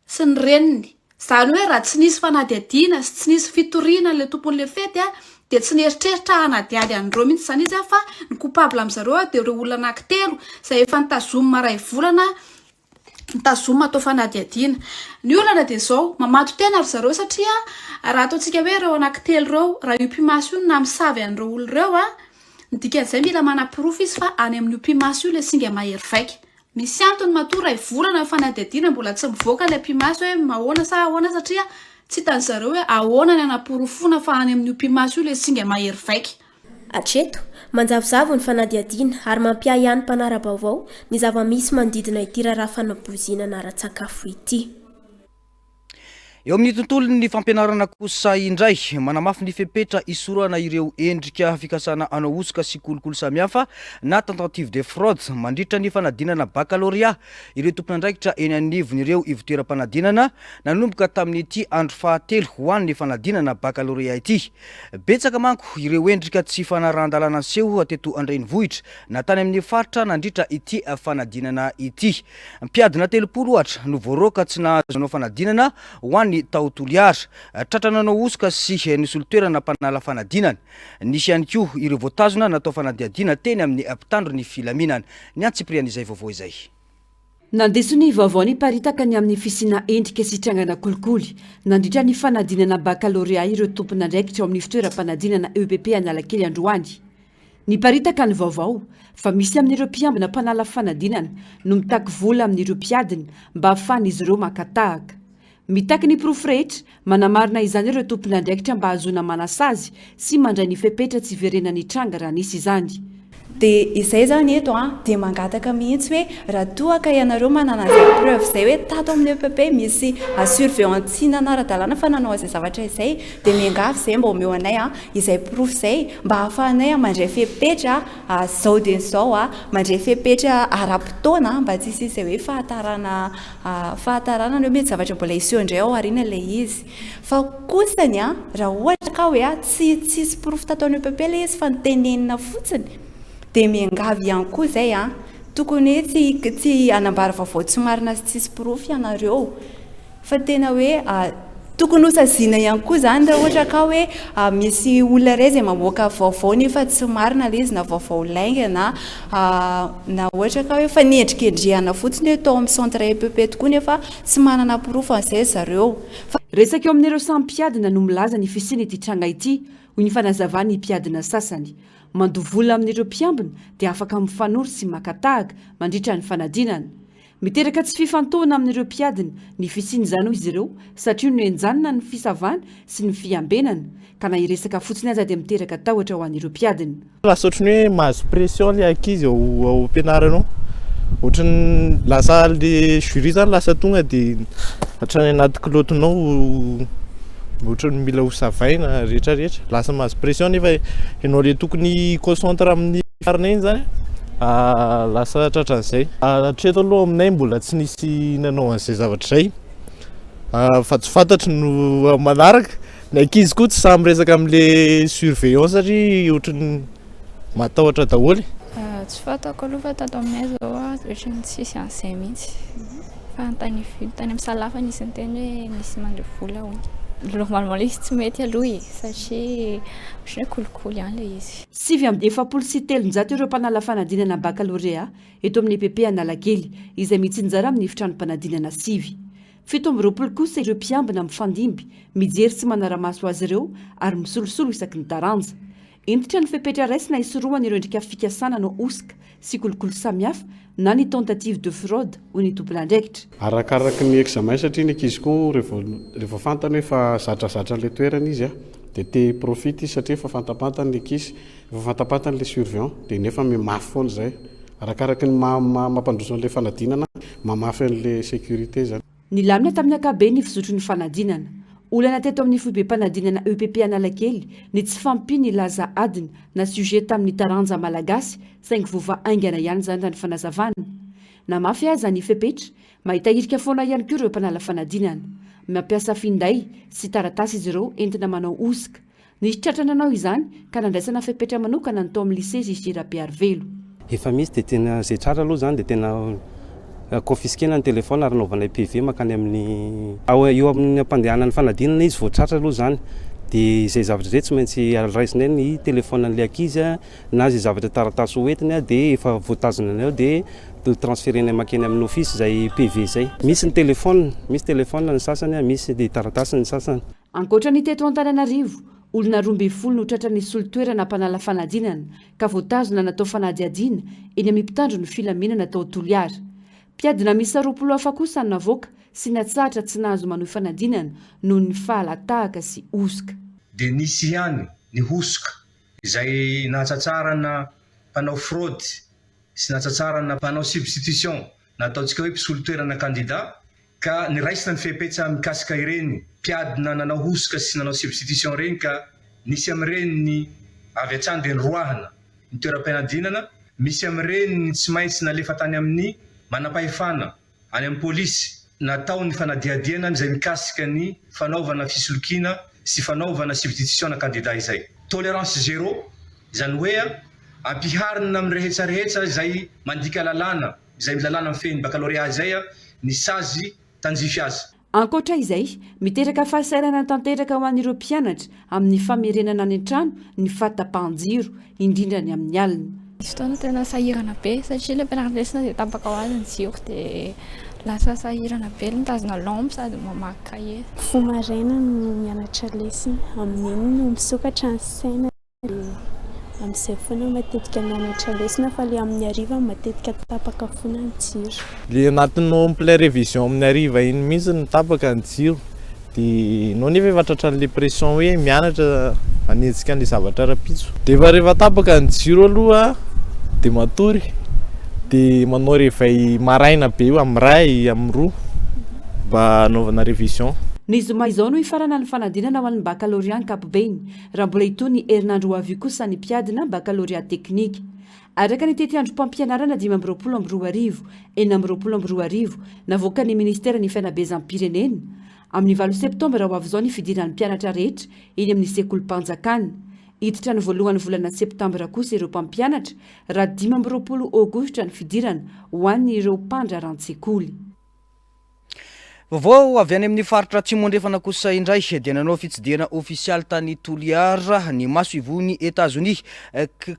[SPEAKER 12] sy ny reniny. Izany hoe raha tsy nisy fanadihadiana sy tsy nisy fitoriana an'ilay tompon'ilay fety dia tsy nieritreritra hanadihady an'ireo mihitsy izany izy fa ny coupable amin'zareo dia ireo olona anankitelo izay efa nitazomina iray volana nitazomina atao fanadihadiana. Ny olana dia izao, mamato-tena ry zareo satria raha ataontsika hoe ireo anankitelo ireo, raha io mpimasy io no namisavy an'ireo olona ireo, ny dikan'izay mila manaporofo izy fa any amin'io mpimasy io ilay singa mahery vaika. Misy antony matoa iray volana ny fanadihadiana mbola tsy mivoaka ilay mpimasy hoe ahoana sa ahoana satria tsy hitan'ny zareo hoe ahoana ny hanaporofoana fa any amin'io mpimasy io ilay singa mahery vaika.
[SPEAKER 1] Hatreto, manjavozavo ny fanadihadiana ary mampiahiahy ny mpanara-baovao ny zava-misy manodidina ity raharaha fanapoizinana ara-tsakafo ity.
[SPEAKER 2] Eo amin'ny tontolon'ny fampianarana kosa indray, manamafy ny fepetra hisorohana ireo endrika fikasana hanao hosoka sy kolikoly samihafa na tentative de fraude mandritra ny fanadinana bakalorea ireo tompon'andraikitra eny anivon'ireo ivotoeram-panadinana nanomboka tamin'ity andro fahatelo ho an'ny fanadinana bakalorea ity. Betsaka manko ireo endrika tsy fanarahan-dalàna niseho teto an-drenivohitra na tany amin'ny faritra nandritra ity fanadinana ity. Mpiadina 30 ohatra no voaroaka tsy nahazo nanao fanadinana ho an'ny tao Toliara. Tratra nanao hosoka sy nisolo toerana mpanala fanadinana. Nisy ihany koa ireo voatazona natao fanadihadiana teny amin'ny mpitandro ny filaminana. Ny antsipirian'izay vaovao izay.
[SPEAKER 4] Nandiso ny vaovao niparitaka ny amin'ny fisiana endrika sy trangana kolikoly nandritra ny fanadinana bakalorea ireo tompon'andraikitra ao amin'ny fitoeram-panadinana EPP Analakely androany. Niparitaka ny vaovao fa misy amin'ireo mpiambina mpanala fanadinana no mitaky vola amin'ireo mpiadina mba hahafahan'izy ireo maka tahaka. Mitaky ny porofo rehetra manamarina izany ireo tompon'andraikitra mba hahazoana manasazy sy mandray ny fepetra tsy hiverenan'ny tranga raha nisy izany.
[SPEAKER 13] Dia izay izany eto an, dia mangataka mihitsy hoe raha toa ka ianareo manana an'izay preuve izay hoe tato amin'ny EPP misy surveillant tsy nanara-dalàna fa nanao an'izay zavatra izay dia miangavy izay mba omeo anay an izay porofo izay mba ahafahanay mandray fepetra zao dia izao an, mandray fepetra ara-potoana mba tsy hisian'izay hoe fahatarana fahatarana ny hoe mety zavatra mbola hiseho indray ao aoriana ilay izy. Fa kosany an, raha ohatra ka hoe tsy tsisy porofo tato amin'ny EPP ilay izy fa notenenina fotsiny dia miangavy ihany koa izay an, tokony hoe tsy tsy hanambara vaovao tsy marina sy tsisy porofo ianareo. Fa tena hoe tokony ho saziana ihany koa izany raha ohatra ka hoe misy olona iray izay mamoaka vaovao nefa tsy marina ilay izy na vaovao lainga na na ohatra ka hoe fa niendrikendrehana fotsiny hoe tao amin'ny centre EPP tokoa nefa tsy manana porofo an'izay zareo. Fa.
[SPEAKER 4] Resaka eo amin'ireo samy mpiadina no milaza ny fisian'ity tranga ity, hoy ny fanazavan'ny mpiadina sasany. Mandoa vola amin'ireo mpiambina dia afaka mifanoro sy maka tahaka mandritra ny fanadinana. Miteraka tsy fifantohana amin'ireo mpiadina ny fisian'izany hoy izy ireo satria nohenjanina ny fisavana sy ny fiambenana ka na hiresaka fotsiny aza dia miteraka tahotra ho an'ireo mpiadina.
[SPEAKER 14] Lasa ohatran'ny hoe mahazo pression le ankizy ao ao am-pianarana ao. Ohatran'ny lasa le jury zany lasa tonga de hatrany anaty kilaotinao ohatran'ny mila ho savaina rehetra rehetra. Lasa mahazo pression nefa ianao le tokony hi-concentre amin'ny farany iny zany. lasa tratran'izay. Hatreto aloha aminay mbola tsy nisy nanao an'izay zavatra izay fa tsy fantatro no manaraka. Ny ankizy koa tsy sahy miresaka amin'le surveillant satria ohatran'ny matahotra daholo.
[SPEAKER 15] Tsy fantako aloha fa tato aminay izao ohatran'ny tsisy an'izay mihitsy. Fa tany ivelany, tany amin'ny salle hafa nisy niteny hoe misy mandoa vola hono. Normalement ilay izy tsy mety aloha e, satria ohatran'ny hoe kolikoly ihany ilay izy.
[SPEAKER 4] 349 ireo mpanala fanadinana bakalorea eto amin'ny EPP Analakely, izay mitsinjara amin'ny efitranom-panadinana sivy. 27 kosa ireo mpiambina mifandimby mijery sy manara-maso azy ireo ary misolosolo isaky ny taranja. Hentitra ny fepetra raisina hisorohana ireo endrika fikasana hanao hosoka sy kolikoly samihafa na ny tentative de fraude, hoy ny tompon'andraikitra.
[SPEAKER 16] Arakaraky ny examen satria ny ankizy koa rehefa rehefa fantany hoe efa zatrazatra an'ilay toerana izy dia te hi-profite izy satria efa fantapantany ny ankizy, efa fantapantany ilay surveillant dia nefa mihamafy foana izay. Arakaraky ny maha mampandroso an'ilay fanadinana, mamafy an'ilay sécurité izany.
[SPEAKER 4] Nilamina tamin'ny ankapobeny ny fizotry ny fanadinana. Olana teto amin'ny foibem-panadinana EPP Analakely ny tsy fahampian'ny laza adina na sujet tamin'ny taranja malagasy saingy voavaha haingana ihany izany raha ny fanazavana. Na mafy aza ny fepetra, mahita hirika foana ihany koa ireo mpanala fanadinana. Mampiasa finday sy taratasy izy ireo entina manao hosoka. Nisy tratra nanao izany ka nandraisana fepetra manokana ny tao amin'ny Lycée JJ Rabearivelo.
[SPEAKER 17] Efa misy dia tena izay tratra aloha izany dia tena confisquer-na ny téléphone ary anaovanay PV mankany amin'ny ao eo amin'ny ampandehanana ny fanadinana izy vao tratra aloha izany dia izay zavatra izay tsy maintsy raisinay ny téléphone an'ilay ankizy na izay zavatra taratasy ho entiny dia efa voatazona anay ao dia transférer-nay mankeny amin'ny office izay PV izay. Misy ny téléphone, misy téléphone ny sasany, misy taratasy ny sasany.
[SPEAKER 4] Ankoatra ny teto Antananarivo, olona 12 no tratra nisolo toerana mpanala fanadinana ka voatazona natao fanadihadiana eny amin'ny mpitandro ny filaminana tao Toliara. Mpiadina miisa 20 hafa kosa navoaka sy natsahatra tsy nahazo manohy fanadinana noho ny fahalatahaka sy hosoka.
[SPEAKER 18] Dia nisy ihany ny hosoka izay nahatsatsarana mpanao fraude sy nahatsatsarana mpanao substitution na ataontsika hoe mpisolo toerana kandida ka niraisina ny fepetsa mikasika ireny mpiadina nanao hosoka sy nanao substitution ireny ka nisy amin'ireny ny avy hatrany dia noroahana ny toeram-pianadinana, misy amin'ireny ny tsy maintsy nalefa tany amin'ny manampahefana any amin'ny polisy, natao ny fanadihadiana izay mikasika ny fanaovana fisolokiana sy fanaovana substitution-na kandida izay. Tolerance zéro, izany hoe ampiharina amin'ny rehetsa rehetsa izay mandika lalàna. Izay lalàna mifehy ny bakalorea izay ny sazy tandrify azy.
[SPEAKER 4] Ankoatra izay, miteraka fahasahiranana tanteraka ho an'ireo mpianatra amin'ny famerenana any an-trano ny fahatapahan-jiro, indrindra ny amin'ny alina.
[SPEAKER 15] Nisy fotoana tena sahirana be satria ilay mpianatra lesona dia tapaka ho azy ny jiro dia lasa sahirana be ny mitazona lampe sady mamaky kahie.
[SPEAKER 19] Mifoha maraina no mianatra lesona, amin'iny no misokatra ny saina. Dia amin'izay foana matetika mianatra lesona fa ilay amin'ny hariva matetika tapaka foana ny jiro.
[SPEAKER 14] Le anatin'ny en plein révision amin'ny hariva iny mihitsy no tapaka ny jiro dia enao nefa efa tratran'le pression hoe mianatra hanenjika an'le zavatra rahampitso. Dia efa rehefa tapaka ny jiro aloha dia matory dia manao réveil maraina be eo amin'ny iray, amin'ny roa mba hanaovana révision.
[SPEAKER 4] Ny zoma izao no hifarana ny fanadinana ho an'ny bakalorea ankapobeny. Raha mbola hitohy ny herinandro ho avy io kosa ny mpiadina bakalorea teknika. Araka ny tetiandrom-pampianarana 2025, 2026, navoakan'ny minisiteran'ny Fanabeazam-pirenena, amin'ny valo septambra ho avy izao ny fidiran'ny mpianatra rehetra eny amin'ny sekolim-panjakana. Hiditra ny voalohan'ny volana septambra kosa ireo mpampianatra raha 25 aogositra ny fidirana ho an'ireo mpandraran-tsekoly.
[SPEAKER 2] Vaovao avy any amin'ny faritra Atsimo Andrefana kosa indray dia nanao fitsidihana ofisialy tany Toliara ny masoivohon'i Etazonia,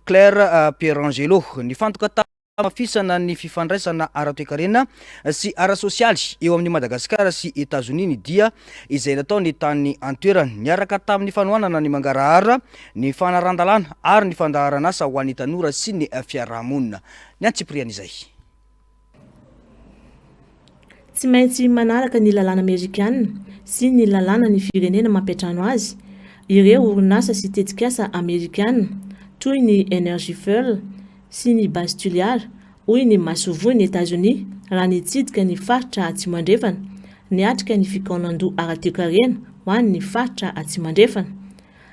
[SPEAKER 2] Claire Pierangelo. Nifantoka tamin'ny famafisana ny fifandraisana ara-toekarena sy ara-sosialy eo amin'i Madagasikara sy Etazonia ny dia izay nataony tany an-toerana, niaraka tamin'ny fanohanana ny mangarahara, ny fanaran-dalàna ary ny fandaharanasa ho an'ny tanora sy ny fiarahamonina. Ny antsipirian'izay.
[SPEAKER 20] Tsy maintsy manaraka ny lalàna amerikana sy ny lalànan'ny firenena mampiantrano azy ireo orinasa sy tetikasa amerikana toy ny Energy Fuel sy ny Base Toliara, hoy ny masoivohon'i Etazonia raha nitsidika ny faritra Atsimo Andrefana niatrika ny fikaonandoha ara-toekarena ho an'ny faritra Atsimo Andrefana.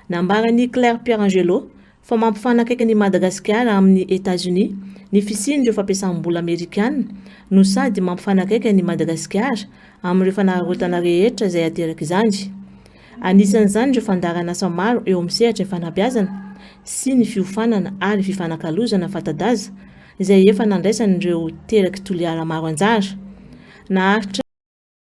[SPEAKER 20] Nambaran'i Claire Pierangelo. fa mampifanakaiky an'i Madagasikara amin'i Etazonia ny fisian'ireo fampiasam-bola amerikana no sady mampifanakaiky an'i Madagasikara amin'ireo fanararaotana rehetra izay aterak'izany. Anisan'izany ireo fandaharanasa maro eo amin'ny sehatry ny fanabeazana sy ny fiofanana ary fifanakalozana fanta-daza izay efa nandraisan'ireo terak'i Toliara maro anjara. Naharitra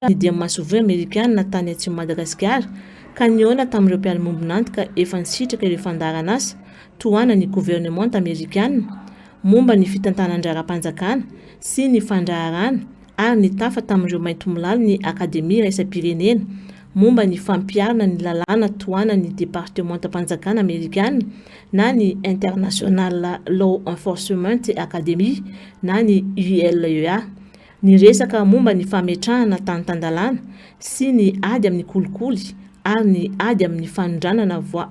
[SPEAKER 20] ny dian'ny masoivoho amerikana tany atsimon'i Madagasikara ka nihaona tamin'ireo mpiara-miombon'antoka efa nisitraka ireo fandaharanasa tohanan'ny governemanta amerikana momba ny fitantanan-draharaham-panjakana sy ny fandraharahana ary nitafa tamin'ireo maintimolalin'ny Akademia iraisam-pirenena momba ny fampiharana ny lalàna tohanan'ny departemantam-panjakana amerikana na ny International Law Enforcement Academy na ny ILEA. Niresaka momba ny fametrahana tany tan-dalàna sy ny ady amin'ny kolikoly ary ny ady amin'ny fanondranana voa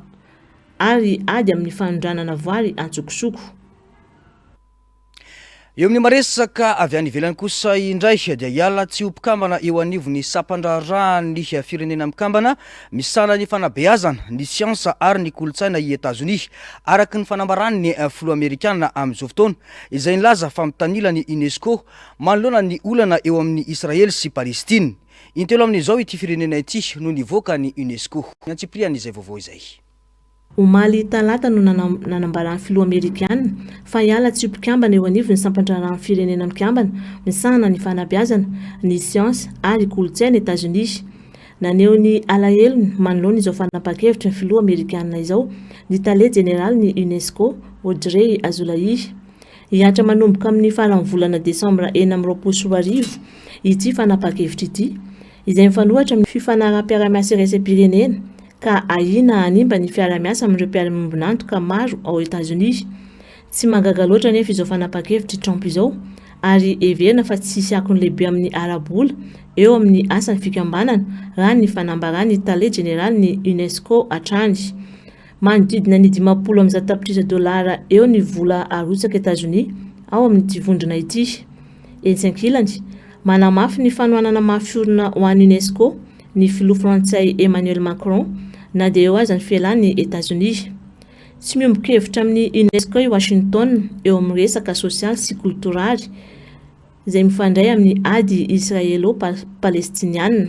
[SPEAKER 20] ary ady amin'ny fanondranana voary antsokosoko.
[SPEAKER 2] Eo amin'ny maresaka avy any ivelany kosa indray dia hiala tsy ho mpikambana eo anivon'ny sampan-draharahan'ny Firenena Mikambana misahana ny fanabeazana, ny siansa ary ny kolontsaina i Etazonia, araka ny fanambaran'ny filoha amerikana amin'izao fotoana, izay nilaza fa mitanila ny Unesco manoloana ny olana eo amin'i Israely sy Palestina. Intelo amin'izao ity firenena ity no nivoaka ny Unesco. Ny antsipirian'izay vaovao izay.
[SPEAKER 20] Omaly talata no nanambaran'ny filoha amerikana fa hiala tsy ho mpikambana eo anivon'ny sampan-draharahan'ny Firenena Mikambana misahana ny fanabeazana, ny siansa ary kolontsaina Etazonia. Naneho ny alahelony manoloana izao fanapahan-kevitry ny filoha amerikana izao ny tale jeneralin'ny Unesco, Audrey Azoulay. Hihatra manomboka amin'ny faran'ny volana desambra 2026 ity fanapahan-kevitra ity, izay mifanohitra amin'ny fifanaraham-piarahamiasa iraisam-pirenena ka ahiana hanimba ny fiarahamiasa amin'ireo mpiara-miombon'antoka maro ao Etazonia. Tsy mahagaga loatra anefa izao fanapahan-kevitr'i Trump izao ary heverina fa tsy hisy akony lehibe amin'ny ara-bola eo amin'ny asan'ny fikambanana, raha ny fanambaran'ny tale jeneralin'ny Unesco hatrany. Manodidina ny 150 tapitrisa dolara eo ny vola arotsaka Etazonia ao amin'ity vondrona ity. Etsy ankilany, manamafy ny fanohanana mafy orina ho an'ny Unesco ny filoha frantsay Emmanuel Macron na dia eo aza ny fialan'i Etazonia. Tsy miombon-kevitra amin'ny Unesco i Washington eo amin'ny resaka sosialy sy koltoraly izay mifandray amin'ny ady Israelo-Palestiniana.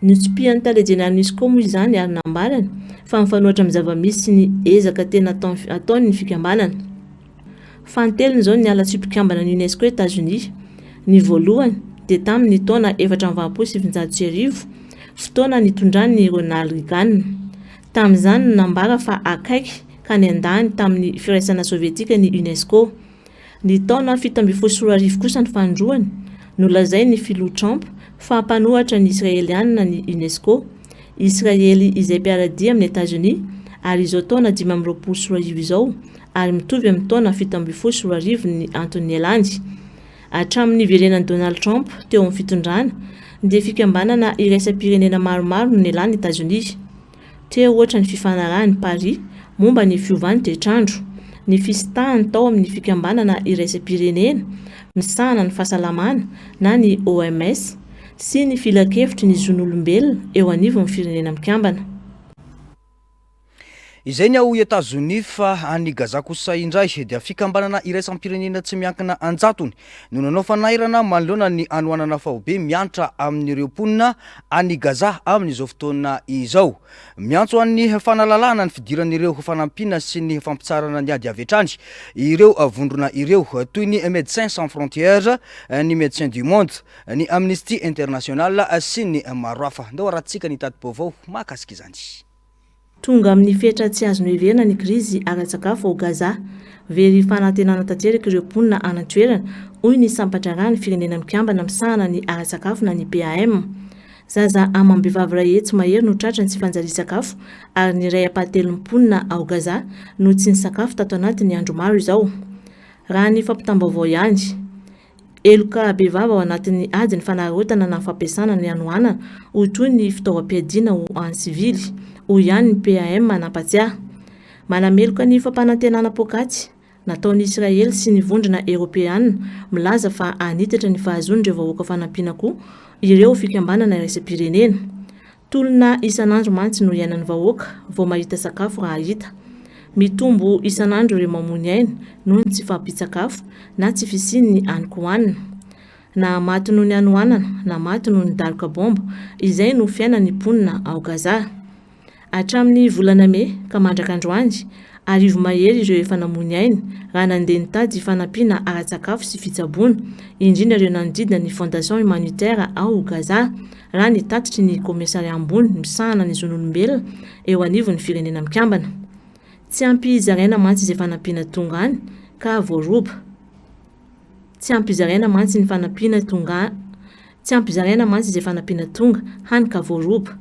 [SPEAKER 20] Notsipihan'ny tale jeneralin'ny Unesco moa izany ary nambarany fa mifanohitra amin'ny zava-misy sy ny ezaka tena ataony ny fikambanana. Fanintelony izao ny niala tsy ho mpikambana ny Unesco Etazonia. Ny voalohany dia tamin' ny taona 1984, fotoana nitondran' i Ronald Reagan. Tamin' izany no nambara fa akaiky ka niandany tamin' ny Firaisana Sovietika ny Unesco. Ny taona 2017 kosa ny fanindroany, nolazain' ny filoha Trump fa mpanohatra ny Israeliana ny Unesco. Israely izay mpiara-dia amin' i Etazonia ary izao taona 2025 izao ary mitovy amin'ny taona 2017 ny antony nialany. Hatramin'ny niverenan'i Donald Trump teo amin'ny fitondrana, dia fikambanana iraisam-pirenena maromaro no nialan'i Etazonia. Teo ohatra ny fifanarahan'i Paris momba ny fiovan'ny toetr'andro, ny fisintahany tao amin'ny fikambanana iraisam-pirenena misahana ny fahasalamana na ny OMS, sy ny filankevitry ny zon'olombelona eo anivon'ny Firenena Mikambana.
[SPEAKER 2] Izay ny ao Etazonia fa any Gaza kosa indray dia fikambanana iraisam-pirenena tsy miankina an-jatony no nanao fanairana manoloana ny hanoanana faobe miantra amin'ireo mponina any Gaza amin'izao fotoana izao. Miantso an'ny fanalalahana ny fidiran'ireo fanampiana sy ny fampitsaharana ny ady avy hatrany ireo vondrona ireo toy ny Médecins Sans Frontières, ny Médecins du Monde, ny Amnesty International sy ny maro hafa. Ndao arahantsika ny tati-baovao mahakasika izany.
[SPEAKER 20] Tonga amin'ny fetra tsy azo noheverina ny krizy ara-tsakafo ao Gaza. Very fanantenana tanteraka ireo mponina any an-toerana, hoy ny sampan-draharahan'ny Firenena Mikambana misahana ny ara-tsakafo na ny PAM. Zaza amam-behivavy iray hetsy mahery no tratran'ny tsy fanjarian-tsakafo ary ny iray ampahatelon'ny mponina ao Gaza no tsy nisakafo tato anatin'ny andro maro izao. Raha ny fampitam-baovao ihany. Heloka bevava ao anatin'ny ady ny fanararaotana na fampiasana ny hanoanana ho toy ny fitaovam-piadiana ho an'ny sivily, hoy ihany ny PAM nampatsiahy. Manameloka ny fampanantenana poakaty nataon'i Israely sy ny Vondrona Eoropeana milaza fa hanitatra ny fahazoan'ireo vahoaka fanampiana koa ireo fikambanana iraisam-pirenena. Tolona isan'andro mantsy no iainan'ny vahoaka vao mahita sakafo raha hita. Mitombo isan'andro ireo mamoy ny ainy noho ny tsy fahampian-tsakafo na tsy fisian'ny hanin-kohanina. Na maty noho ny hanoanana na maty noho ny daroka baomba, izay no fiainan'ny mponina ao Gaza. Hatramin'ny volana mey ka mandraka androany, 1000 mahery ireo efa namoy ny ainy raha nandeha nitady fanampiana ara-tsakafo sy fitsaboana, indrindra ireo nanodidina ny Fondation Humanitaire ao Gaza, raha ny tatitry ny Kaomisarià ambony misahana ny zon'olombelona eo anivon'ny Firenena Mikambana. Tsy ampy zaraina mantsy izay fanampiana tonga any ka voaroba. Tsy ampy zaraina mantsy ny fanampiana tonga Tsy ampy zaraina mantsy izay fanampiana tonga, hany ka voaroba.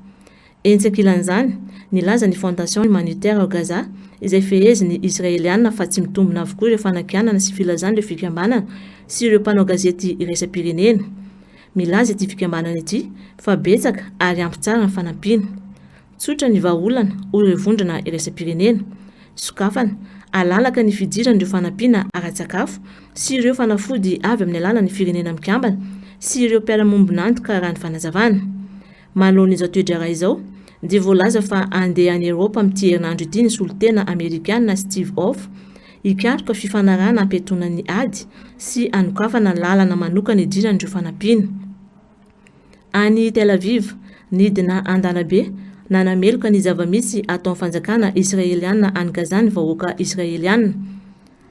[SPEAKER 20] Etsy ankilan'izany, nilaza ny Fondation Humanitaire ao Gaza, izay fehezin'ny Israeliana fa tsy mitombina avokoa ireo fanakianana sy filazan'ireo fikambanana sy ireo mpanao gazety iraisam-pirenena. Milaza ity fikambanana ity fa betsaka ary ampy tsara ny fanampiana. Tsotra ny vahaolana, hoy ireo vondrona iraisam-pirenena. Sokafana, alalaka ny fidiran'ireo fanampiana ara-tsakafo sy ireo fanafody avy amin'ny alalan'ny Firenena Mikambana sy ireo mpiara-mombon'antoka raha ny fanazavana. Manoloana izao toe-draharaha izao, dia voalaza fa handeha any Eoropa amin'ity herinandro ity ny solontena amerikana Steve Hoff hikaroka fifanarahana hampiatoana ny ady sy hanokafana lalana manokana hidiran'ireo fanampiana. Any Tel Aviv, nidina an-dalabe nanameloka ny zava-misy ataon'ny fanjakana Israeliana any Gaza ny vahoaka Israeliana.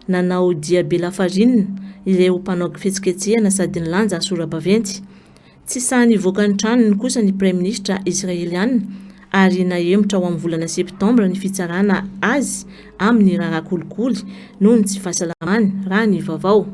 [SPEAKER 20] Nanao diabe lafarinina ireo mpanao fihetsiketsehana sady nilanja sora-baventy. Tsy sahy nivoaka ny tranony kosa ny praiminisitra Israeliana ary nahemotra ho amin'ny volana septambra ny fitsarana azy amin'ny raharaha kolikoly noho ny tsy fahasalamany, raha ny vaovao.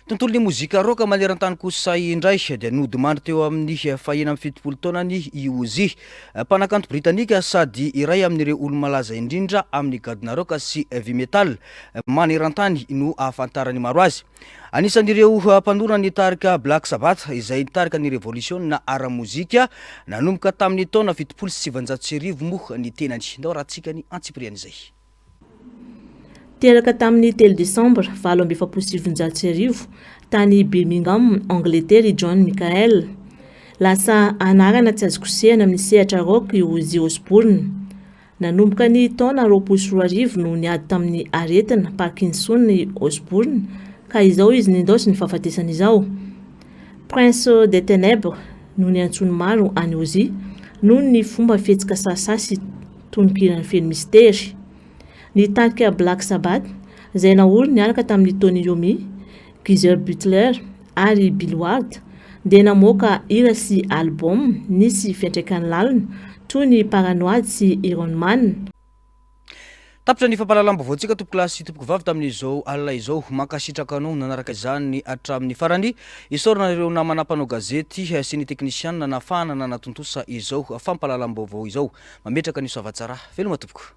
[SPEAKER 2] Tontolon'ny mozika rock maneran-tany kosa indray dia nodimandry teo amin'ny fahenina amby 70 taonany i Ozzy. Mpanakanto britanika sady iray amin'ireo olo-malaza indrindra amin'ny gadona rock sy heavy metal maneran-tany no ahafantaran'ny maro azy. Anisan'ireo mpanorina ny tarika Black Sabbath izay nitarika ny revolisiona ara-mozika nanomboka tamin'ny taona 1970 moa ny tenany. Ndao arahantsika ny antsipirian'izay.
[SPEAKER 20] Teraka tamin'ny telo Desambra 1948, tany Birmingham, Angletera i John Michael. Lasa anarana tsy azo kosehina amin'ny sehatra rock i Ozzy Osbourne. Nanomboka ny taona 2020 no niady tamin'ny aretina Parkinson i Osbourne ka izao izy nindaosin'ny fahafatesana izao. Prince des Ténèbres no niantsoan'ny maro an'i Ozzy noho ny fomba fihetsika sahisahy sy tononkirany feno mistery. Ny tarika Black Sabbath, izay naoriny niaraka tamin'i Tony Iommi, Geezer Butler ary Bill Ward, dia namoaka hira sy album nisy fiantraikany lalina, toy ny Paranoid sy Iron Man.
[SPEAKER 2] Tapitra ny fampahalalam-baovaontsika tompokolahy sy tompokovavy tamin'izao alina izao. Mankasitraka anao nanaraka izany hatramin'ny farany. Isaorana ireo namana mpanao gazety sy ny teknisianina nahafahana nanatontosa izao fampahalalam-baovao izao. Mametraka ny soavatsara. Veloma tompoko.